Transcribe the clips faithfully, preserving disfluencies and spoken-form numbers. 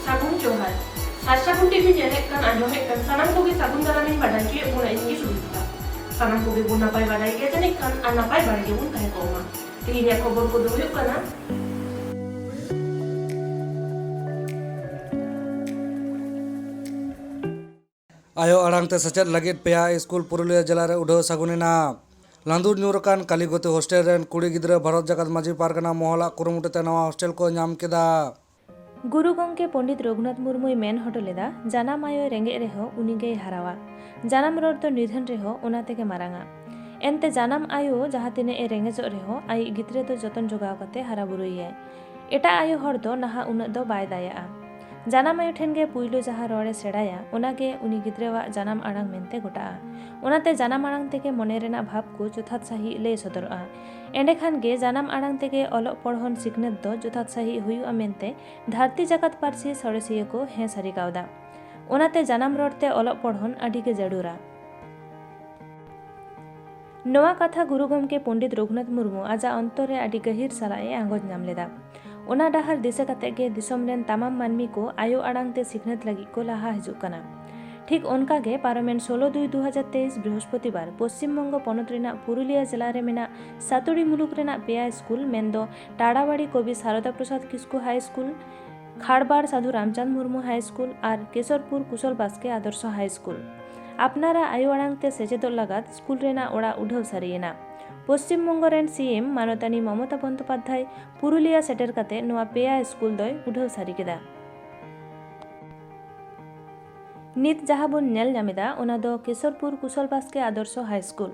ᱥᱟᱹᱜᱩᱱ ᱡᱚᱦᱟᱨ᱾ ᱥᱟᱨ ᱥᱟᱹᱜᱩᱱ ᱴᱤᱵᱷᱤ ᱧᱮᱞᱮᱫ ᱠᱟᱱ, ᱟᱸᱡᱚᱢᱮᱫ ᱠᱟᱱ ᱥᱟᱱᱟᱢ ᱠᱚᱜᱮ ᱥᱟᱹᱜᱩᱱ ᱫᱟᱨᱟᱢᱤᱧ ᱵᱟᱰᱟᱭ ᱦᱚᱪᱚᱭᱮᱫ ᱵᱚᱱᱟ, ᱤᱧ ᱜᱮ ᱥᱩᱵᱤᱛᱟ᱾ ᱥᱟᱱᱟᱢ ᱠᱚᱜᱮ ᱵᱚᱱ ᱱᱟᱯᱟᱭ ᱵᱟᱰᱟᱭ ᱜᱮᱭᱟ ᱡᱟᱹᱱᱤᱡ ᱠᱷᱟᱱ, ᱟᱨ ᱱᱟᱯᱟᱭ ᱵᱟᱲᱟ ᱜᱮᱵᱚᱱ ᱛᱟᱦᱮᱸ ᱠᱚᱜ ᱢᱟ᱾ ᱛᱮᱦᱮᱧᱟᱜ ᱠᱷᱚᱵᱚᱨ ᱠᱚᱫᱚ ᱦᱩᱭᱩᱜ ᱠᱟᱱᱟ᱾ ᱟᱭᱳ ᱟᱲᱟᱝ ᱛᱮ ᱥᱮᱪᱮᱫ ᱞᱟᱹᱜᱤᱫ ᱯᱮᱭᱟ ᱥᱠᱩᱞ ᱯᱩᱨᱩᱞᱤᱭᱟᱹ ᱡᱮᱞᱟ ᱨᱮ ᱩᱰᱷᱟᱹᱣ ᱥᱟᱹᱜᱩᱱ ᱮᱱᱟ᱾ ᱞᱟᱸᱫᱩᱲ ᱧᱩᱨ ᱟᱠᱟᱱ ᱠᱟᱞᱤᱜᱚᱛᱤ ᱦᱳᱥᱴᱮᱞ ᱨᱮᱱ ᱠᱩᱲᱤ ᱜᱤᱫᱽᱨᱟᱹ ᱵᱷᱟᱨᱚᱛ ᱡᱟᱠᱟᱛ ᱢᱟᱹᱡᱷᱤ ᱯᱟᱨᱜᱟᱱᱟ ᱢᱚᱦᱚᱞᱟᱜ ᱠᱩᱨᱩᱢᱩᱴᱩ ᱛᱮ ᱱᱟᱣᱟ ᱦᱳᱥᱴᱮᱞ ᱠᱚ ᱧᱟᱢ ᱠᱮᱫᱟ᱾ ᱜᱩᱨᱩ ᱜᱚᱢᱠᱮ ᱯᱚᱸᱰᱤᱛ ᱨᱚᱜᱷᱩᱱᱟᱛᱷ ᱢᱩᱨᱢᱩᱭ ᱢᱮᱱ ᱦᱚᱴᱚ ᱞᱮᱫᱟ, ᱡᱟᱱᱟᱢ ᱟᱭᱳᱭ ᱨᱮᱸᱜᱮᱡ ᱨᱮᱦᱚᱸ ᱩᱱᱤ ᱜᱮᱭ ᱦᱟᱨᱟᱣᱟ᱾ ᱡᱟᱱᱟᱢ ᱨᱚᱲ ᱫᱚ ᱱᱤᱫᱷᱟᱹᱱ ᱨᱮᱦᱚᱸ ᱚᱱᱟ ᱛᱮᱜᱮ ᱢᱟᱨᱟᱝᱟ᱾ ᱮᱱᱛᱮ ᱡᱟᱱᱟᱢ ᱟᱭᱳ ᱡᱟᱦᱟᱸ ᱛᱤᱱᱟᱹᱜ ᱮ ᱨᱮᱸᱜᱮᱡᱚᱜ ᱨᱮᱦᱚᱸ ᱟᱭᱤᱡ ᱜᱤᱫᱽᱨᱟᱹ ᱫᱚ ᱡᱚᱛᱚᱱ ᱡᱚᱜᱟᱣ ᱠᱟᱛᱮ ᱦᱟᱨᱟ ᱵᱩᱨᱩᱭᱮᱭᱟᱭ᱾ ᱮᱴᱟᱜ ᱟᱭᱳ ᱦᱚᱲ ᱫᱚ ᱱᱟᱦᱟᱜ ᱩᱱᱟᱹᱜ ᱫᱚ ᱵᱟᱭ ᱫᱟᱭᱟᱜᱼᱟ᱾ ᱡᱟᱱᱟᱢ ᱟᱭᱳ ᱴᱷᱮᱱ ᱜᱮ ᱯᱩᱭᱞᱩ ᱡᱟᱦᱟᱸ ᱨᱚᱲ ᱮ ᱥᱮᱬᱟᱭᱟ, ᱚᱱᱟ ᱜᱮ ᱩᱱᱤ ᱜᱤᱫᱽᱨᱟᱹᱣᱟᱜ ᱡᱟᱱᱟᱢ ᱟᱲᱟᱝ ᱢᱮᱱᱛᱮ ᱜᱚᱴᱟᱜᱼᱟ᱾ ᱚᱱᱟᱛᱮ ᱡᱟᱱᱟᱢ ᱟᱲᱟᱝ ᱛᱮᱜᱮ ᱢᱚᱱᱮ ᱨᱮᱱᱟᱜ ᱵᱷᱟᱵᱽ ᱠᱚ ᱡᱚᱛᱷᱟᱛ ᱥᱟᱺᱦᱤᱡ ᱞᱟᱹᱭ ᱥᱚᱫᱚᱨᱚᱜᱼᱟ᱾ ᱮᱸᱰᱮᱠᱷᱟᱱ ᱜᱮ ᱡᱟᱱᱟᱢ ᱟᱲᱟᱝ ᱛᱮᱜᱮ ᱚᱞᱚᱜ ᱯᱚᱲᱦᱚᱱ ᱥᱤᱠᱷᱱᱟᱹᱛ ᱫᱚ ᱡᱚᱛᱷᱟᱛ ᱥᱟᱺᱦᱤᱡ ᱦᱩᱭᱩᱜᱼᱟ ᱢᱮᱱᱛᱮ ᱫᱷᱟᱹᱨᱛᱤ ᱡᱟᱠᱟᱛ ᱯᱟᱹᱨᱥᱤ ᱥᱟᱬᱮᱥᱤᱭᱟᱹ ᱠᱚ ᱦᱮᱸ ᱥᱟᱹᱨᱤ ᱠᱟᱣᱫᱟ᱾ ᱚᱱᱟᱛᱮ ᱡᱟᱱᱟᱢ ᱨᱚᱲ ᱛᱮ ᱚᱞᱚᱜ ᱯᱚᱲᱦᱚᱱ ᱟᱹᱰᱤ ᱜᱮ ᱡᱟᱹᱨᱩᱲᱟ᱾ ᱱᱚᱣᱟ ᱠᱟᱛᱷᱟ ᱜᱩᱨᱩ ᱜᱚᱢᱠᱮ ᱯᱚᱸᱰᱤᱛ ᱨᱚᱜᱷᱩᱱᱟᱛᱷ ᱢᱩᱨᱢᱩ ᱟᱡᱟᱜ ᱚᱱᱛᱚᱨ ᱨᱮ ᱟᱹᱰᱤ ᱜᱟᱹᱦᱤᱨ ᱥᱟᱞᱟᱜ ᱮ ᱟᱸᱜᱚᱪ ᱧᱟᱢ ᱞᱮᱫᱟ᱾ ᱚᱱᱟ ᱰᱟᱦᱟᱨ ᱫᱤᱥᱟᱹ ᱠᱟᱛᱮ ᱜᱮ ᱫᱤᱥᱚᱢ ᱨᱮᱱ ᱛᱟᱢᱟᱢ ᱢᱟᱹᱱᱢᱤ ᱠᱚ ᱟᱭᱳ ᱟᱲᱟᱝ ᱛᱮ ᱥᱤᱠᱷᱱᱟᱹᱛ ᱞᱟᱹᱜᱤᱫ ᱠᱚ ᱞᱟᱦᱟ ᱦᱤᱡᱩᱜ ᱠᱟᱱᱟ᱾ ᱴᱷᱤᱠ ᱚᱱᱠᱟ ᱜᱮ ᱯᱟᱨᱚᱢᱮᱱ ᱥᱳᱞᱳ ᱫᱩᱭ ᱫᱩ ᱦᱟᱡᱟᱨ ᱛᱮᱭᱤᱥ ᱵᱨᱤᱦᱚᱥᱯᱚᱛᱤᱵᱟᱨ ᱯᱚᱥᱪᱤᱢ ᱵᱚᱝᱜᱚ ᱯᱚᱱᱚᱛ ᱨᱮᱱᱟᱜ ᱯᱩᱨᱩᱞᱤᱭᱟᱹ ᱡᱮᱞᱟ ᱨᱮ ᱢᱮᱱᱟᱜ ᱥᱟᱛᱩᱲᱤ ᱢᱩᱞᱩᱠ ᱨᱮᱱᱟᱜ ᱯᱮᱭᱟ ᱥᱠᱩᱞ, ᱢᱮᱱᱫᱚ ᱴᱟᱲᱟᱣᱟᱲᱤ ᱠᱚᱵᱤ ᱥᱟᱨᱚᱫᱟ ᱯᱨᱚᱥᱟᱫᱽ ᱠᱤᱥᱠᱩ ᱦᱟᱭ ᱥᱠᱩᱞ, ᱠᱷᱟᱲᱵᱟᱲ ᱥᱟᱹᱫᱷᱩ ᱨᱟᱢᱪᱟᱸᱫᱽ ᱢᱩᱨᱢᱩ ᱦᱟᱭ ᱥᱠᱩᱞ ᱟᱨ ᱠᱮᱥᱚᱨᱯᱩᱨ ᱠᱩᱥᱚᱞ ᱵᱟᱥᱠᱮ ᱟᱫᱚᱨᱥᱚ ᱦᱟᱭ ᱥᱠᱩᱞ᱾ ᱟᱯᱱᱟᱨᱟᱜ ᱟᱭᱳ ᱟᱲᱟᱝ ᱛᱮ ᱥᱮᱪᱮᱫᱚᱜ ᱞᱟᱜᱟᱫ ᱥᱠᱩᱞ ᱨᱮᱱᱟᱜ ᱚᱲᱟᱜ ᱩᱰᱷᱟᱹᱣ ᱥᱟᱹᱨᱤᱭᱮᱱᱟ᱾ ᱯᱚᱥᱪᱤᱢ ᱵᱚᱝᱜᱚ ᱨᱮᱱ ᱥᱤ ᱮᱢ ᱢᱟᱱᱚᱛᱟᱱᱤ ᱢᱚᱢᱚᱛᱟ ᱵᱚᱱᱫᱳᱯᱟᱫᱽᱫᱷᱟᱭ ᱯᱩᱨᱩᱞᱤᱭᱟᱹ ᱥᱮᱴᱮᱨ ᱠᱟᱛᱮ ᱱᱚᱣᱟ ᱯᱮᱭᱟ ᱥᱠᱩᱞ ᱫᱚᱭ ᱩᱰᱷᱟᱹᱣ ᱥᱟᱹᱨᱤ ᱠᱮᱫᱟ᱾ ᱱᱤᱛ ᱡᱟᱦᱟᱸ ᱵᱚᱱ ᱧᱮᱞ ᱧᱟᱢ ᱮᱫᱟ, ᱚᱱᱟ ᱫᱚ ᱠᱮᱥᱚᱨᱯᱩᱨ ᱠᱩᱥᱚᱞ ᱵᱟᱥᱠᱮ ᱟᱫᱚᱨᱥᱚ ᱦᱟᱭ ᱥᱠᱩᱞ᱾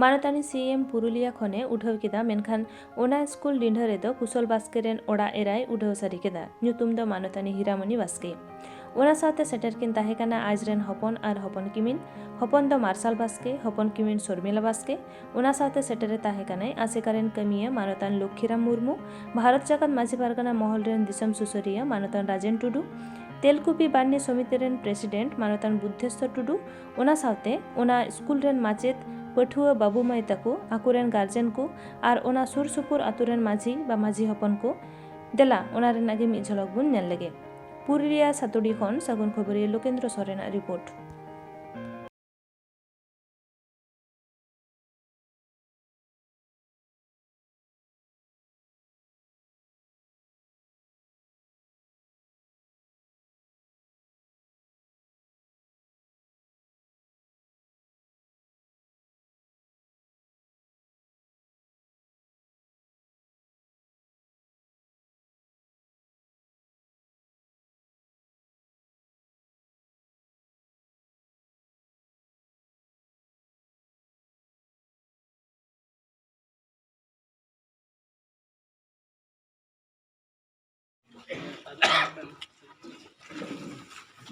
ᱢᱟᱱᱚᱛᱟᱱᱤ ᱥᱤ ᱮᱢ ᱯᱩᱨᱩᱞᱤᱭᱟᱹ ᱠᱷᱚᱱᱮ ᱩᱰᱷᱟᱹᱣ ᱠᱮᱫᱟ, ᱢᱮᱱᱠᱷᱟᱱ ᱚᱱᱟ ᱥᱠᱩᱞ ᱰᱤᱸᱰᱷᱟᱹ ᱨᱮᱫᱚ ᱠᱩᱥᱚᱞ ᱵᱟᱥᱠᱮ ᱨᱮᱱ ᱚᱲᱟᱜ ᱮᱨᱟᱭ ᱩᱰᱷᱟᱹᱣ ᱥᱟᱹᱨᱤ ᱠᱮᱫᱟ᱾ ᱧᱩᱛᱩᱢ ᱫᱚ ᱢᱟᱱᱚᱛᱟᱱᱤ ᱦᱤᱨᱟᱢᱚᱱᱤ ᱵᱟᱥᱠᱮ᱾ ᱚᱱᱟ ᱥᱟᱶᱛᱮ ᱥᱮᱴᱮᱨ ᱠᱤᱱ ᱛᱟᱦᱮᱸ ᱠᱟᱱᱟ ᱟᱡ ᱨᱮᱱ ᱦᱚᱯᱚᱱ ᱟᱨ ᱦᱚᱯᱚᱱ ᱠᱤᱢᱤᱱ, ᱦᱚᱯᱚᱱ ᱫᱚ ᱢᱟᱨᱥᱟᱞ ᱵᱟᱥᱠᱮ, ᱦᱚᱯᱚᱱ ᱠᱤᱢᱤᱱ ᱥᱚᱨᱢᱤᱞᱟ ᱵᱟᱥᱠᱮ᱾ ᱚᱱᱟ ᱥᱟᱶᱛᱮ ᱥᱮᱴᱮᱨᱮ ᱛᱟᱦᱮᱸ ᱠᱟᱱᱟᱭ ᱟᱥᱮᱠᱟ ᱨᱮᱱ ᱠᱟᱹᱢᱤᱭᱟᱹ ᱢᱟᱱᱚᱛᱟᱱ ᱞᱚᱠᱠᱷᱤᱨᱟᱢ ᱢᱩᱨᱢᱩ, ᱵᱷᱟᱨᱚᱛ ᱡᱟᱠᱟᱛ ᱢᱟᱹᱡᱷᱤ ᱯᱟᱨᱜᱟᱱᱟ ᱢᱚᱦᱚᱞ ᱨᱮᱱ ᱫᱤᱥᱚᱢ ᱥᱩᱥᱟᱹᱨᱤᱭᱟᱹ ᱢᱟᱱᱚᱛᱟᱱ ᱨᱟᱡᱮᱱ ᱴᱩᱰᱩ, ᱛᱮᱞᱠᱩᱯᱤ ᱵᱟᱨᱱᱤ ᱥᱚᱢᱤᱛᱤ ᱨᱮᱱ ᱯᱨᱮᱥᱤᱰᱮᱱᱴ ᱢᱟᱱᱚᱛᱟᱱ ᱵᱩᱫᱽᱫᱷᱮᱥᱥᱚᱨ ᱴᱩᱰᱩ, ᱚᱱᱟ ᱥᱟᱶᱛᱮ ᱚᱱᱟ ᱥᱠᱩᱞ ᱨᱮᱱ ᱢᱟᱪᱮᱫ, ᱯᱟᱹᱴᱷᱩᱣᱟᱹ ᱵᱟᱹᱵᱩ ᱢᱟᱹᱭ ᱛᱟᱠᱚ, ᱟᱠᱚ ᱨᱮᱱ ᱜᱟᱨᱡᱮᱱ ᱠᱚ ᱟᱨ ᱚᱱᱟ ᱥᱩᱨ ᱥᱩᱯᱩᱨ ᱟᱛᱳ ᱨᱮᱱ ᱢᱟᱹᱡᱷᱤ ᱵᱟ ᱢᱟᱹᱡᱷᱤ ᱦᱚᱯᱚᱱ ᱠᱚ᱾ ᱫᱮᱞᱟ, ᱚᱱᱟ ᱨᱮᱱᱟᱜ ᱜᱮ ᱢᱤᱫ ᱡᱷᱚᱞᱚᱠ ᱵᱚᱱ ᱧᱮᱞ ᱞᱮᱜᱮ᱾ ᱯᱩᱨᱩᱞᱤᱭᱟ ᱥᱟᱛᱩᱰᱤ ᱠᱷᱚᱱ ᱥᱟᱹᱜᱩᱱ ᱠᱷᱚᱵᱚᱨᱤᱭᱟᱹ ᱞᱳᱠᱮᱱᱫᱨᱚ ᱥᱚᱨᱮᱱᱟᱜ ᱨᱤᱯᱳᱨᱴ᱾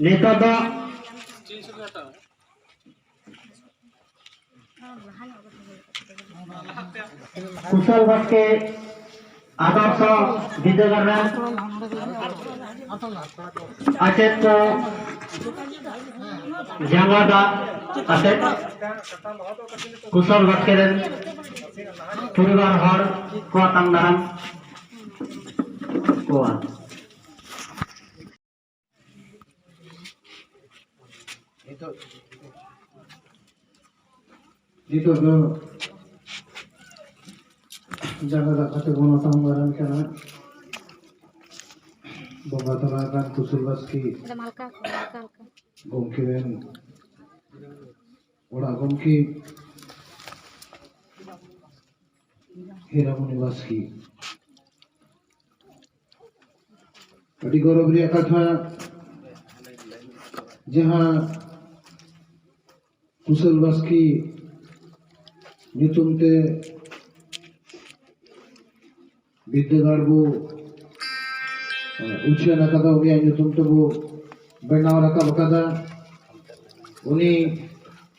ᱱᱤᱛᱚᱜ ᱫᱚ ᱠᱩᱥᱚᱞ ᱵᱟᱥᱠᱮ ᱟᱫᱚᱨᱥᱚ ᱵᱤᱨᱫᱟᱹᱜᱟᱲ ᱨᱮᱱ ᱟᱪᱮᱫ ᱠᱚ ᱡᱟᱸᱜᱟ ᱫᱟᱜ ᱠᱟᱛᱮ ᱠᱩᱥᱚᱞ ᱵᱟᱥᱠᱮ ᱨᱮᱱ ᱯᱚᱨᱤᱵᱟᱨ ᱦᱚᱲ ᱠᱚ ᱟᱛᱟᱝ ᱫᱟᱨᱟᱢ ᱠᱚᱣᱟ᱾ ᱱᱤᱛᱚᱜ, ᱱᱤᱛᱚᱜ ᱫᱚ ᱡᱟᱸᱜᱟ ᱫᱟᱜ ᱠᱟᱛᱮ ᱵᱚᱱ ᱟᱛᱟᱝ ᱫᱟᱨᱟᱢ ᱠᱟᱱᱟ ᱵᱚᱸᱜᱟ ᱛᱟᱞᱟ ᱟᱠᱟᱱ ᱠᱩᱥᱚᱞ ᱵᱟᱥᱠᱮ ᱟᱫᱚ ᱦᱟᱞᱠᱟ, ᱦᱟᱞᱠᱟ, ᱦᱟᱞᱠᱟ᱾ ᱜᱚᱢᱠᱮ ᱨᱮᱱ ᱚᱲᱟᱜ ᱜᱚᱢᱠᱮ ᱦᱤᱨᱟᱢᱚᱱᱤ ᱵᱟᱥᱠᱮ᱾ ᱟᱹᱰᱤ ᱜᱚᱨᱚᱵᱽ ᱨᱮᱭᱟᱜ ᱠᱟᱛᱷᱟ, ᱡᱟᱦᱟᱸ ᱠᱩᱥᱚᱞ ᱵᱟᱥᱠᱮ ᱧᱩᱛᱩᱢ ᱛᱮ ᱵᱤᱨᱫᱟᱹᱜᱟᱲ ᱵᱚ, ᱮ, ᱩᱪᱷᱟᱹᱱ ᱟᱠᱟᱫᱟ, ᱩᱱᱤᱭᱟᱜ ᱧᱩᱛᱩᱢ ᱛᱮᱵᱚ ᱵᱮᱱᱟᱣ ᱨᱟᱠᱟᱵ ᱟᱠᱟᱫᱟ᱾ ᱩᱱᱤ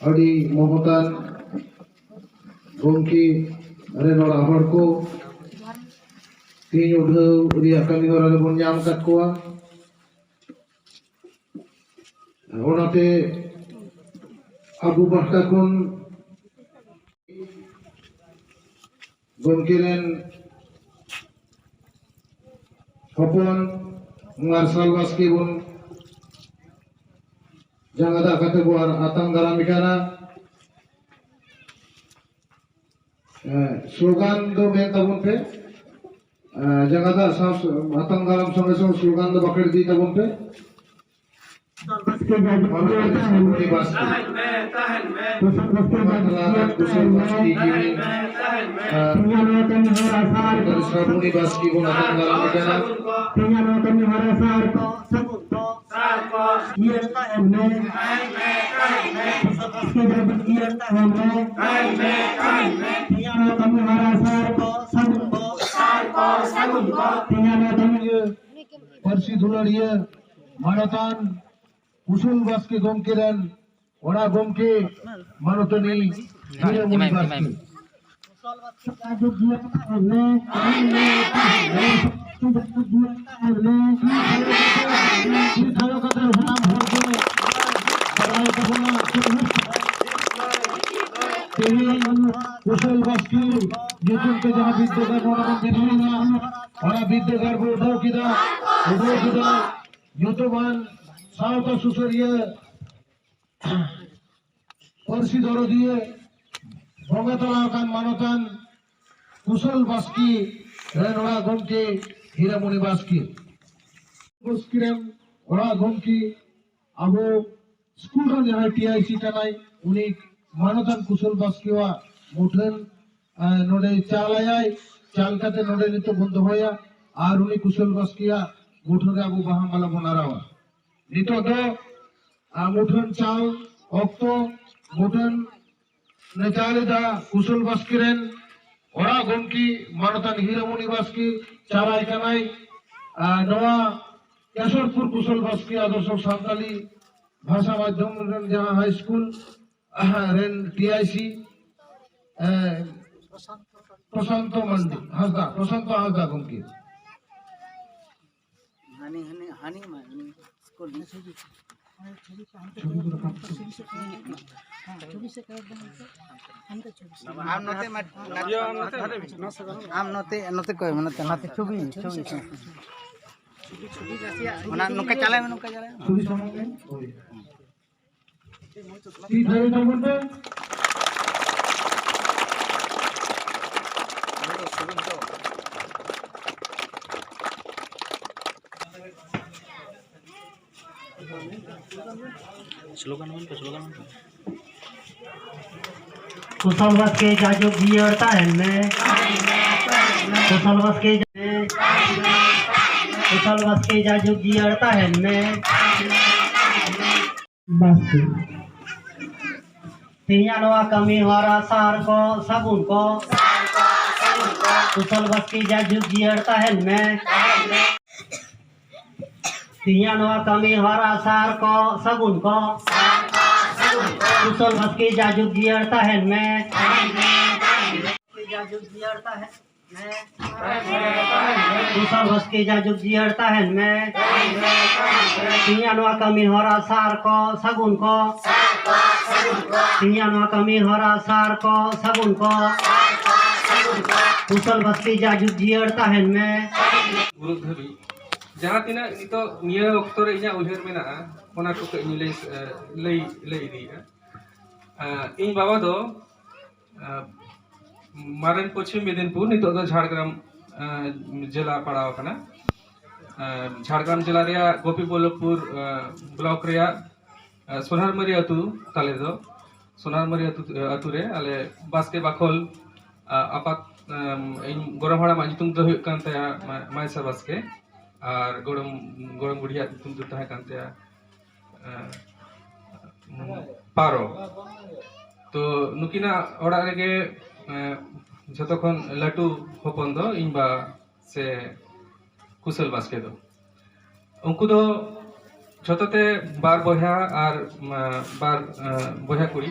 ᱟᱹᱰᱤ ᱢᱚᱦᱚᱛᱟᱱ ᱜᱚᱢᱠᱮ ᱨᱮᱱ ᱚᱲᱟᱜ ᱦᱚᱲ ᱠᱚ ᱛᱮᱦᱮᱧ ᱩᱰᱷᱟᱹᱣ ᱨᱮᱭᱟᱜ ᱠᱟᱹᱢᱤ ᱦᱚᱨᱟ ᱨᱮᱵᱚᱱ ᱧᱟᱢ ᱟᱠᱟᱫ ᱠᱚᱣᱟ᱾ ᱚᱱᱟᱛᱮ ᱟᱵᱚ ᱯᱟᱦᱴᱟ ᱠᱷᱚᱱ ᱜᱚᱢᱠᱮ ᱨᱮᱱ ᱦᱚᱯᱚᱱ ᱢᱟᱨᱥᱟᱞ ᱵᱟᱥᱠᱮ ᱵᱚᱱ ᱡᱟᱸᱜᱟ ᱫᱟᱜ ᱠᱟᱛᱮ ᱵᱚᱱ ᱟᱛᱟᱝ ᱫᱟᱨᱟᱢ ᱠᱟᱱᱟ᱾ ᱮ, ᱥᱞᱳᱜᱟᱱ ᱫᱚ ᱢᱮᱱ ᱛᱟᱵᱚᱱ ᱯᱮ᱾ ᱮ, ᱡᱟᱸᱜᱟ ᱫᱟᱜ ᱥᱟᱶ ᱟᱛᱟᱝ ᱫᱟᱨᱟᱢ ᱥᱚᱸᱜᱮ ᱥᱚᱸᱜᱮ ᱥᱞᱳᱜᱟᱱ ᱫᱚ ᱵᱟᱠᱷᱮᱲ ᱤᱫᱤ ᱛᱟᱵᱚᱱ ᱯᱮ᱾ ᱢᱟᱱᱚᱛᱟᱱᱤ ᱥᱨᱟᱵᱚᱬᱤ ᱵᱟᱥᱠᱮ, ᱠᱩᱥᱚᱞ ᱵᱟᱥᱠᱮ ᱜᱤᱵᱤᱱ, ᱮ, ᱢᱟᱱᱚᱛᱟᱱᱤ ᱥᱨᱟᱵᱚᱬᱤ ᱵᱟᱥᱠᱮ ᱵᱚᱱ ᱟᱛᱟᱝ ᱫᱟᱨᱟᱢ ᱠᱟᱱᱟ᱾ ᱤᱭᱟᱹ ᱛᱟᱦᱮᱱ ᱢᱮ᱾ ᱤᱭᱟᱹ ᱛᱟᱦᱮᱱ ᱢᱮ᱾ ᱤᱭᱟᱹ ᱛᱟᱦᱮᱱ ᱢᱮ᱾ ᱛᱮᱭᱟᱨ ᱠᱟᱹᱢᱤ ᱦᱚᱨᱟ ᱥᱟᱨ ᱠᱚ ᱥᱟᱹᱜᱩᱱ ᱠᱚ᱾ ᱥᱟᱨ ᱠᱚ ᱥᱟᱹᱜᱩᱱ ᱠᱚ᱾ ᱛᱮᱭᱟᱨ ᱠᱟᱹᱢᱤ ᱯᱟᱹᱨᱥᱤ ᱫᱩᱞᱟᱹᱲᱤᱭᱟᱹ ᱢᱟᱱᱚᱛᱟᱱ ᱠᱩᱥᱚᱞ ᱵᱟᱥᱠᱮ ᱜᱚᱢᱠᱮ ᱨᱮᱱ ᱚᱲᱟᱜ ᱜᱚᱢᱠᱮ ᱢᱟᱱᱚᱛᱟᱱᱤ ᱦᱤᱨᱟᱹᱢᱚᱱᱤ ᱵᱟᱥᱠᱮ᱾ ᱛᱮᱦᱮᱧ ᱠᱩᱥᱚᱞ ᱵᱟᱥᱠᱮ ᱧᱩᱛᱩᱢ ᱛᱮ ᱡᱟᱦᱟᱸ ᱵᱤᱨᱫᱟᱹᱜᱟᱲ ᱱᱚᱰᱮ ᱵᱚᱱ ᱵᱮᱱᱟᱣ ᱮᱫᱟ, ᱚᱱᱟ ᱵᱤᱨᱫᱟᱹᱜᱟᱲ ᱵᱚ ᱩᱰᱷᱟᱹᱣ ᱠᱮᱫᱟ, ᱩᱰᱷᱟᱹᱣ ᱠᱮᱫᱟ ᱧᱩᱛᱩᱢᱟᱱ ᱥᱟᱶᱛᱟ ᱥᱩᱥᱟᱹᱨᱤᱭᱟᱹ ᱯᱟᱹᱨᱥᱤ ᱫᱚᱨᱚᱫᱤᱭᱟᱹ, ᱵᱚᱸᱜᱟ ᱛᱟᱞᱟ ᱟᱠᱟᱱ ᱢᱟᱱᱚᱛᱟᱱ ᱠᱩᱥᱚᱞ ᱵᱟᱥᱠᱮ ᱨᱮᱱ ᱚᱲᱟᱜ ᱜᱚᱢᱠᱮ ᱦᱤᱨᱟᱢᱚᱱᱤ ᱵᱟᱥᱠᱮ᱾ ᱵᱟᱥᱠᱮ ᱨᱮᱱ ᱚᱲᱟᱜ ᱜᱚᱢᱠᱮ ᱟᱵᱚ ᱥᱠᱩᱞ ᱨᱮᱱ ᱡᱟᱦᱟᱸᱭ ᱴᱤ ᱟᱭ ᱥᱤ ᱠᱟᱱᱟᱭ, ᱩᱱᱤ ᱢᱟᱱᱚᱛᱟᱱ ᱠᱩᱥᱚᱞ ᱵᱟᱥᱠᱮᱣᱟᱜ ᱢᱩᱴᱷᱟᱹᱱ, ᱮ, ᱱᱚᱰᱮ ᱪᱟᱞ ᱟᱭᱟᱭ, ᱪᱟᱞ ᱠᱟᱛᱮ ᱱᱚᱰᱮ ᱱᱤᱛᱚᱜ ᱵᱚᱱ ᱫᱚᱦᱚᱭᱟ ᱟᱨ ᱩᱱᱤ ᱠᱩᱥᱚᱞ ᱵᱟᱥᱠᱮᱭᱟᱜ ᱢᱩᱴᱷᱟᱹᱱ ᱨᱮ ᱟᱵᱚ ᱵᱟᱦᱟ ᱢᱟᱞᱟ ᱵᱚᱱ ᱟᱨᱟᱣᱟ᱾ ᱱᱤᱛᱚᱜ ᱫᱚ, ᱟ, ᱢᱩᱴᱷᱟᱹᱱ ᱪᱟᱞ ᱚᱠᱛᱚ ᱢᱩᱴᱷᱟᱹᱱ ᱱᱮ ᱪᱟᱞ ᱮᱫᱟ ᱠᱩᱥᱚᱞ ᱵᱟᱥᱠᱮ ᱨᱮᱱ ᱚᱲᱟᱜ ᱜᱚᱢᱠᱮ ᱢᱟᱱᱚᱛᱟᱱ ᱦᱤᱨᱟᱢᱚᱱᱤ ᱵᱟᱥᱠᱮ ᱪᱟᱞᱟᱭ ᱠᱟᱱᱟᱭ᱾ ᱟ, ᱱᱚᱣᱟ ᱠᱮᱥᱚᱨᱯᱩᱨ ᱠᱩᱥᱚᱞ ᱵᱟᱥᱠᱮ ᱟᱫᱚᱨᱥᱚ ᱥᱟᱱᱛᱟᱞᱤ ᱵᱷᱟᱥᱟ ᱢᱟᱫᱽᱫᱷᱚᱢ ᱨᱮᱱ ᱡᱟᱦᱟᱸ ᱦᱟᱭ ᱥᱠᱩᱞ, ᱟ, ᱨᱮᱱ ᱴᱤ ᱟᱭ ᱥᱤ, ᱮ, ᱯᱨᱚᱥᱟᱱᱛᱚ ᱢᱟᱱᱰᱤ ᱦᱟᱸᱥᱫᱟ, ᱯᱨᱚᱥᱟᱱᱛᱚ ᱦᱟᱸᱥᱫᱟ ᱜᱚᱢᱠᱮ᱾ ᱦᱟᱹᱱᱤ, ᱦᱟᱹᱱᱤ, ᱦᱟᱹᱱᱤ ᱢᱟ, ᱦᱟᱹᱱᱤ ᱥᱠᱩᱞ ᱨᱤᱱᱤᱡ᱾ ᱟᱢ ᱱᱚᱛᱮ ᱢᱟ, ᱟᱢ ᱱᱚᱛᱮ, ᱱᱚᱛᱮ ᱠᱚᱭ ᱢᱮ, ᱱᱚᱛᱮ, ᱱᱚᱛᱮ ᱪᱷᱚᱵᱤ, ᱪᱷᱚᱵᱤ᱾ ᱚᱱᱟ ᱱᱚᱝᱠᱟ ᱪᱟᱞᱟᱣ ᱢᱮ, ᱱᱚᱝᱠᱟ ᱪᱟᱞᱟᱣ ᱢᱮ᱾ ᱥᱞᱳᱜᱟᱱ ᱢᱮᱱ ᱯᱮ, ᱥᱞᱳᱜᱟᱱ ᱢᱮᱱ ᱯᱮ᱾ ᱠᱩᱥᱚᱞ ᱵᱟᱥᱠᱮ ᱡᱟᱭᱡᱩᱜᱽ ᱡᱤᱭᱟᱹᱲ ᱛᱟᱦᱮᱱ ᱢᱮ᱾ ᱠᱩᱥᱚᱞ ᱵᱟᱥᱠᱮ, ᱠᱩᱥᱚᱞ ᱵᱟᱥᱠᱮ ᱡᱟᱭᱡᱩᱜᱽ ᱡᱤᱭᱟᱹᱲ ᱛᱟᱦᱮᱱ ᱢᱮ᱾ ᱵᱟᱥᱠᱮ᱾ ᱛᱮᱦᱮᱧᱟᱜ ᱱᱚᱣᱟ ᱠᱟᱹᱢᱤ ᱦᱚᱨᱟ ᱥᱟᱨ ᱠᱚ, ᱥᱟᱹᱜᱩᱱ ᱠᱚ᱾ ᱠᱩᱥᱚᱞ ᱵᱟᱥᱠᱮ ᱡᱟᱭᱡᱩᱜᱽ ᱡᱤᱭᱟᱹᱲ ᱛᱟᱦᱮᱱ ᱢᱮ᱾ ᱛᱮᱦᱮᱧᱟᱜ ᱱᱚᱣᱟ ᱠᱟᱹᱢᱤ ᱦᱚᱨᱟ ᱥᱟᱨ ᱠᱚ, ᱥᱟᱹᱜᱩᱱ ᱠᱚ᱾ ᱠᱩᱥᱚᱞ ᱵᱟᱥᱠᱮ ᱡᱟᱭᱡᱩᱜᱽ ᱡᱤᱭᱟᱹᱲ ᱛᱟᱦᱮᱱ ᱢᱮ᱾ ᱡᱟᱭᱡᱩᱜᱽ ᱡᱤᱭᱟᱹᱲ ᱛᱟᱦᱮᱱ ᱢᱮ᱾ ᱠᱩᱥᱚᱞ ᱵᱟᱥᱠᱮ ᱡᱟᱭᱡᱩᱜᱽ ᱡᱤᱭᱟᱹᱲ ᱛᱟᱦᱮᱱ ᱢᱮ᱾ ᱛᱮᱦᱮᱧᱟᱜ ᱱᱚᱣᱟ ᱠᱟᱹᱢᱤ ᱦᱚᱨᱟ ᱥᱟᱨ ᱠᱚ, ᱥᱟᱹᱜᱩᱱ ᱠᱚ᱾ ᱛᱮᱦᱮᱧᱟᱜ ᱱᱚᱣᱟ ᱠᱟᱹᱢᱤ ᱦᱚᱨᱟ ᱥᱟᱨ ᱠᱚ, ᱥᱟᱹᱜᱩᱱ ᱠᱚ᱾ ᱠᱩᱥᱚᱞ ᱵᱟᱥᱠᱮ ᱡᱟᱭᱡᱩᱜᱽ ᱡᱤᱭᱟᱹᱲ ᱛᱟᱦᱮᱱ ᱢᱮ᱾ ᱢᱩᱞᱩᱫ ᱫᱷᱟᱹᱵᱤᱡ ᱡᱟᱦᱟᱸ ᱛᱤᱱᱟᱹᱜ ᱱᱤᱛᱚᱜ ᱱᱤᱭᱟᱹ ᱚᱠᱛᱚ ᱨᱮ ᱤᱧᱟᱹᱜ ᱩᱭᱦᱟᱹᱨ ᱢᱮᱱᱟᱜᱼᱟ, ᱚᱱᱟ ᱠᱚ ᱠᱟᱹᱡ ᱤᱧ ᱞᱟᱹᱭ, ᱞᱟᱹᱭ, ᱞᱟᱹᱭ ᱤᱫᱤᱭᱮᱫᱼᱟ᱾ ᱟᱸ, ᱤᱧ ᱵᱟᱵᱟ ᱫᱚ, ᱟᱸ, ᱢᱟᱨᱮᱱ ᱯᱚᱪᱷᱤᱢ ᱢᱮᱫᱤᱱᱯᱩᱨ, ᱱᱤᱛᱚᱜ ᱫᱚ ᱡᱷᱟᱲᱜᱨᱟᱢ, ᱟᱸ, ᱡᱮᱞᱟ ᱯᱟᱲᱟᱣ ᱟᱠᱟᱱᱟ᱾ ᱟᱸ, ᱡᱷᱟᱲᱜᱨᱟᱢ ᱡᱮᱞᱟ ᱨᱮᱭᱟᱜ ᱜᱳᱯᱤᱵᱚᱞᱞᱚᱵᱷᱯᱩᱨ, ᱟᱸ, ᱵᱞᱚᱠ ᱨᱮᱭᱟᱜ, ᱟᱸ, ᱥᱳᱱᱟᱨᱢᱟᱹᱨᱤ ᱟᱹᱛᱩ ᱛᱟᱞᱮ ᱫᱚ᱾ ᱥᱳᱱᱟᱨᱢᱟᱹᱨᱤ ᱟᱹᱛᱩ, ᱟᱹᱛᱩ ᱨᱮ ᱟᱞᱮ ᱵᱟᱥᱠᱮ ᱵᱟᱠᱷᱳᱞ, ᱟᱸ, ᱟᱯᱟᱛ, ᱟᱸ, ᱤᱧ ᱜᱚᱲᱚᱢ ᱦᱟᱲᱟᱢᱟᱜ ᱧᱩᱛᱩᱢ ᱫᱚ ᱦᱩᱭᱩᱜ ᱠᱟᱱ ᱛᱟᱭᱟ ᱢᱟ-, ᱢᱟᱭᱥᱟ ᱵᱟᱥᱠᱮ, ᱟᱨ ᱜᱚᱲᱚᱢ, ᱜᱚᱲᱚᱢ ᱵᱩᱰᱷᱤᱭᱟᱜ ᱧᱩᱛᱩᱢ ᱫᱚ ᱛᱟᱦᱮᱸ ᱠᱟᱱ ᱛᱟᱭᱟ, ᱟᱸ, ᱯᱟᱨᱚ᱾ ᱛᱚ ᱱᱩᱠᱤᱱᱟᱜ ᱚᱲᱟᱜ ᱨᱮᱜᱮ, ᱟᱸ, ᱡᱷᱚᱛᱚ ᱠᱷᱚᱱ ᱞᱟᱹᱴᱩ ᱦᱚᱯᱚᱱ ᱫᱚ ᱤᱧ ᱵᱟ ᱥᱮ ᱠᱩᱥᱚᱞ ᱵᱟᱥᱠᱮ ᱫᱚ᱾ ᱩᱱᱠᱩ ᱫᱚ ᱡᱷᱚᱛᱚ ᱛᱮ ᱵᱟᱨ ᱵᱚᱭᱦᱟ ᱟᱨ, ᱢᱟ, ᱵᱟᱨ, ᱟᱸ, ᱵᱚᱭᱦᱟ ᱠᱩᱲᱤ᱾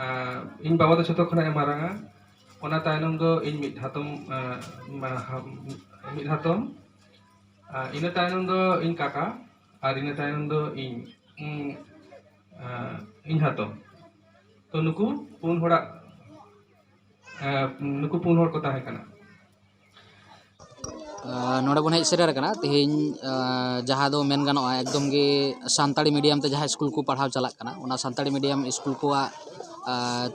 ᱟᱸ, ᱤᱧ ᱵᱟᱵᱟ ᱫᱚ ᱡᱷᱚᱛᱚ ᱠᱷᱚᱱᱟᱜ ᱮ ᱢᱟᱨᱟᱝᱟ᱾ ᱚᱱᱟ ᱛᱟᱭᱱᱚᱢ ᱫᱚ ᱤᱧ ᱢᱤᱫ ᱦᱟᱛᱚᱢ, ᱟᱸ, ᱢᱟ, ᱦᱟ-, ᱢᱤᱫ ᱦᱟᱛᱚᱢ᱾ ᱟᱸ, ᱤᱱᱟᱹ ᱛᱟᱭᱱᱚᱢ ᱫᱚ ᱤᱧ ᱠᱟᱠᱟ, ᱟᱨ ᱤᱱᱟᱹ ᱛᱟᱭᱱᱚᱢ ᱫᱚ ᱤᱧ, ᱩᱸ, ᱟᱸ, ᱤᱧ ᱦᱟᱛᱚᱢ᱾ ᱛᱚ ᱱᱩᱠᱩ ᱯᱩᱱ ᱦᱚᱲᱟᱜ, ᱟᱸ, ᱱᱩᱠᱩ ᱯᱩᱱ ᱦᱚᱲ ᱠᱚ ᱛᱟᱦᱮᱸ ᱠᱟᱱᱟ᱾ ᱱᱚᱰᱮ ᱵᱚᱱ ᱦᱮᱡ ᱥᱮᱴᱮᱨ ᱟᱠᱟᱱᱟ ᱛᱮᱦᱮᱧ, ᱡᱟᱦᱟᱸ ᱫᱚ ᱢᱮᱱ ᱜᱟᱱᱚᱜᱼᱟ ᱮᱠᱫᱚᱢ ᱜᱮ ᱥᱟᱱᱛᱟᱲᱤ ᱢᱤᱰᱤᱭᱟᱢ ᱛᱮ ᱡᱟᱦᱟᱸ ᱥᱠᱩᱞ ᱠᱚ ᱯᱟᱲᱦᱟᱣ ᱪᱟᱞᱟᱜ ᱠᱟᱱᱟ, ᱚᱱᱟ ᱥᱟᱱᱛᱟᱲᱤ ᱢᱤᱰᱤᱭᱟᱢ ᱥᱠᱩᱞ ᱠᱚᱣᱟᱜ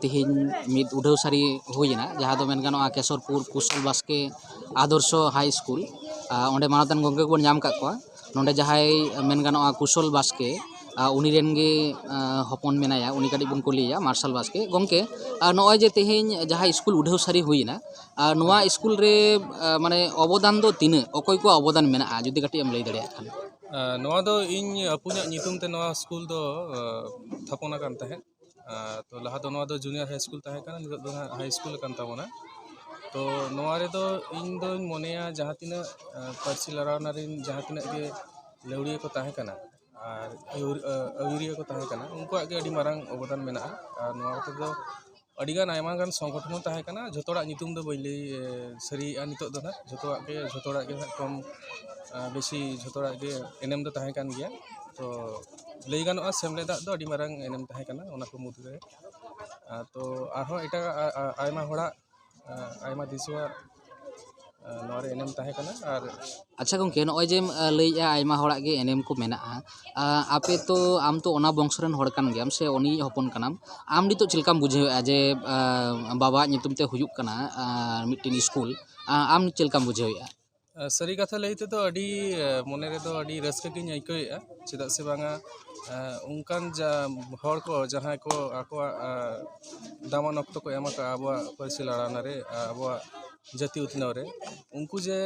ᱛᱮᱦᱮᱧ ᱢᱤᱫ ᱩᱰᱷᱟᱹᱣ ᱥᱟᱹᱨᱤ ᱦᱩᱭᱮᱱᱟ, ᱡᱟᱦᱟᱸ ᱫᱚ ᱢᱮᱱ ᱜᱟᱱᱚᱜᱼᱟ ᱠᱮᱥᱚᱨᱯᱩᱨ ᱠᱩᱥᱚᱞ ᱵᱟᱥᱠᱮ ᱟᱫᱚᱨᱥᱚ ᱦᱟᱭ ᱥᱠᱩᱞ᱾ ᱚᱸᱰᱮ ᱢᱟᱱᱚᱛᱟᱱ ᱜᱚᱢᱠᱮ ᱠᱚᱵᱚᱱ ᱧᱟᱢ ᱟᱠᱟᱫ ᱠᱚᱣᱟ᱾ ᱱᱚᱰᱮ ᱡᱟᱦᱟᱸᱭ ᱢᱮᱱ ᱜᱟᱱᱚᱜᱼᱟ ᱠᱩᱥᱚᱞ ᱵᱟᱥᱠᱮ, ᱩᱱᱤ ᱨᱮᱱ ᱜᱮ ᱦᱚᱯᱚᱱ ᱢᱮᱱᱟᱭᱟ, ᱩᱱᱤ ᱠᱟᱹᱴᱤᱡ ᱵᱚᱱ ᱠᱩᱞᱤᱭᱮᱭᱟ, ᱢᱟᱨᱥᱟᱞ ᱵᱟᱥᱠᱮ᱾ ᱜᱚᱢᱠᱮ, ᱱᱚᱜᱼᱚᱭ ᱡᱮ ᱛᱮᱦᱮᱧ ᱡᱟᱦᱟᱸ ᱥᱠᱩᱞ ᱩᱰᱷᱟᱹᱣ ᱥᱟᱹᱨᱤ ᱦᱩᱭᱮᱱᱟ, ᱱᱚᱣᱟ ᱥᱠᱩᱞ ᱨᱮ ᱢᱟᱱᱮ ᱚᱵᱚᱫᱟᱱ ᱫᱚ ᱛᱤᱱᱟᱹᱜ, ᱚᱠᱚᱭ ᱠᱚᱣᱟᱜ ᱚᱵᱚᱫᱟᱱ ᱢᱮᱱᱟᱜᱼᱟ, ᱡᱩᱫᱤ ᱠᱟᱹᱴᱤᱡ ᱮᱢ ᱞᱟᱹᱭ ᱫᱟᱲᱮᱭᱟᱜ ᱠᱷᱟᱱ? ᱱᱚᱣᱟ ᱫᱚ ᱤᱧ ᱟᱹᱯᱩᱧᱟᱜ ᱧᱩᱛᱩᱢ ᱛᱮ ᱱᱚᱣᱟ ᱥᱠᱩᱞ ᱫᱚ ᱛᱷᱟᱯᱚᱱ ᱟᱠᱟᱱ ᱛᱟᱦᱮᱸᱫ᱾ ᱛᱚ ᱞᱟᱦᱟ ᱫᱚ ᱱᱚᱣᱟ ᱫᱚ ᱡᱩᱱᱤᱭᱟᱨ ᱦᱟᱭ ᱥᱠᱩᱞ ᱛᱟᱦᱮᱸ ᱠᱟᱱᱟ, ᱱᱤᱛᱚᱜ ᱫᱚ ᱦᱟᱸᱜ ᱦᱟᱭ ᱥᱠᱩᱞ ᱟᱠᱟᱱ ᱛᱟᱵᱚᱱᱟ᱾ ᱛᱚ ᱱᱚᱣᱟ ᱨᱮᱫᱚ ᱤᱧ ᱫᱚᱧ ᱢᱚᱱᱮᱭᱟ ᱡᱟᱦᱟᱸ ᱛᱤᱱᱟᱹᱜ ᱯᱟᱹᱨᱥᱤ ᱞᱟᱲᱟᱣᱱᱟ ᱨᱮᱱ ᱡᱟᱦᱟᱸ ᱛᱤᱱᱟᱹᱜ ᱜᱮ ᱞᱟᱹᱣᱲᱤᱭᱟᱹ ᱠᱚ ᱛᱟᱦᱮᱸ ᱠᱟᱱᱟ ᱟᱨ ᱟᱹᱭᱩᱨᱤᱭᱟᱹ ᱠᱚ ᱛᱟᱦᱮᱸ ᱠᱟᱱᱟ, ᱩᱱᱠᱩᱣᱟᱜ ᱜᱮ ᱟᱹᱰᱤ ᱢᱟᱨᱟᱝ ᱚᱵᱚᱫᱟᱱ ᱢᱮᱱᱟᱜᱼᱟ᱾ ᱟᱨ ᱱᱚᱣᱟ ᱠᱚᱛᱮ ᱫᱚ ᱟᱹᱰᱤᱜᱟᱱ ᱟᱭᱢᱟ ᱜᱟᱱ ᱥᱚᱝᱜᱚᱴᱷᱚᱱ ᱦᱚᱸ ᱛᱟᱦᱮᱸ ᱠᱟᱱᱟ, ᱡᱷᱚᱛᱚ ᱦᱚᱲᱟᱜ ᱧᱩᱛᱩᱢ ᱫᱚ ᱵᱟᱹᱧ ᱞᱟᱹᱭ ᱥᱟᱹᱨᱤᱭᱮᱜᱼᱟ ᱱᱤᱛᱚᱜ ᱫᱚ ᱱᱟᱦᱟᱜ᱾ ᱡᱷᱚᱛᱚᱣᱟᱜ ᱜᱮ ᱡᱷᱚᱛᱚ ᱦᱚᱲᱟᱜ ᱜᱮ ᱱᱟᱦᱟᱜ ᱠᱚᱢ ᱵᱮᱥᱤ ᱡᱷᱚᱛᱚ ᱦᱚᱲᱟᱜ ᱜᱮ ᱮᱱᱮᱢ ᱫᱚ ᱛᱟᱦᱮᱸ ᱠᱟᱱ ᱜᱮᱭᱟ᱾ ᱛᱚ ᱞᱟᱹᱭ ᱜᱟᱱᱚᱜᱼᱟ ᱥᱮᱢᱞᱮᱫᱟᱜ ᱫᱚ ᱟᱹᱰᱤ ᱢᱟᱨᱟᱝ ᱮᱱᱮᱢ ᱛᱟᱦᱮᱸ ᱠᱟᱱᱟ ᱚᱱᱟ ᱠᱚ ᱢᱩᱫᱽᱨᱮ᱾ ᱛᱚ ᱟᱨᱦᱚᱸ ᱮᱴᱟᱜ ᱟᱭᱢᱟ ᱦᱚᱲᱟᱜ ᱟᱭᱢᱟ ᱫᱤᱥᱩᱣᱟᱜ ᱱᱚᱣᱟ ᱨᱮ ᱮᱱᱮᱢ ᱛᱟᱦᱮᱸ ᱠᱟᱱᱟ᱾ ᱟᱨ ᱟᱪᱪᱷᱟ ᱜᱚᱢᱠᱮ, ᱱᱚᱜᱼᱚᱭ ᱡᱮᱢ ᱞᱟᱹᱭᱮᱜᱼᱟ ᱟᱭᱢᱟ ᱦᱚᱲᱟᱜ ᱜᱮ ᱮᱱᱮᱢ ᱠᱚ ᱢᱮᱱᱟᱜᱼᱟ, ᱟᱯᱮ ᱛᱚ, ᱟᱢ ᱛᱚ ᱚᱱᱟ ᱵᱚᱝᱥᱚ ᱨᱮᱱ ᱦᱚᱲ ᱠᱟᱱ ᱜᱮᱭᱟᱢ ᱥᱮ ᱩᱱᱤᱭᱤᱡ ᱦᱚᱯᱚᱱ ᱠᱟᱱᱟᱢ, ᱟᱢ ᱱᱤᱛᱚᱜ ᱪᱮᱫ ᱞᱮᱠᱟᱢ ᱵᱩᱡᱷᱟᱹᱣᱮᱫᱼᱟ ᱡᱮ ᱵᱟᱵᱟᱣᱟᱜ ᱧᱩᱛᱩᱢ ᱛᱮ ᱦᱩᱭᱩᱜ ᱠᱟᱱᱟ ᱢᱤᱫᱴᱮᱱ ᱥᱠᱩᱞ, ᱟᱢ ᱪᱮᱫ ᱞᱮᱠᱟᱢ ᱵᱩᱡᱷᱟᱹᱣᱮᱫᱼᱟ? ᱥᱟᱹᱨᱤ ᱠᱟᱛᱷᱟ ᱞᱟᱹᱭ ᱛᱮᱫᱚ ᱟᱹᱰᱤ ᱢᱚᱱᱮ ᱨᱮᱫᱚ ᱟᱹᱰᱤ ᱨᱟᱹᱥᱠᱟᱹ ᱜᱤᱧ ᱟᱹᱭᱠᱟᱹᱣᱮᱫᱼᱟ᱾ ᱪᱮᱫᱟᱜ ᱥᱮ ᱵᱟᱝᱟ ᱚᱱᱠᱟᱱ ᱡᱟ ᱦᱚᱲ ᱠᱚ ᱡᱟᱦᱟᱸᱭ ᱠᱚ ᱟᱠᱚᱣᱟᱜ ᱫᱟᱢᱟᱱ ᱚᱠᱛᱚ ᱠᱚ ᱮᱢ ᱟᱠᱟᱫᱼᱟ ᱟᱵᱚᱣᱟᱜ ᱯᱟᱹᱨᱥᱤ ᱞᱟᱲᱟᱣᱱᱟ ᱨᱮ, ᱟᱵᱚᱣᱟᱜ ᱡᱟᱹᱛᱤ ᱩᱛᱱᱟᱹᱣ ᱨᱮ, ᱩᱱᱠᱩ ᱡᱮ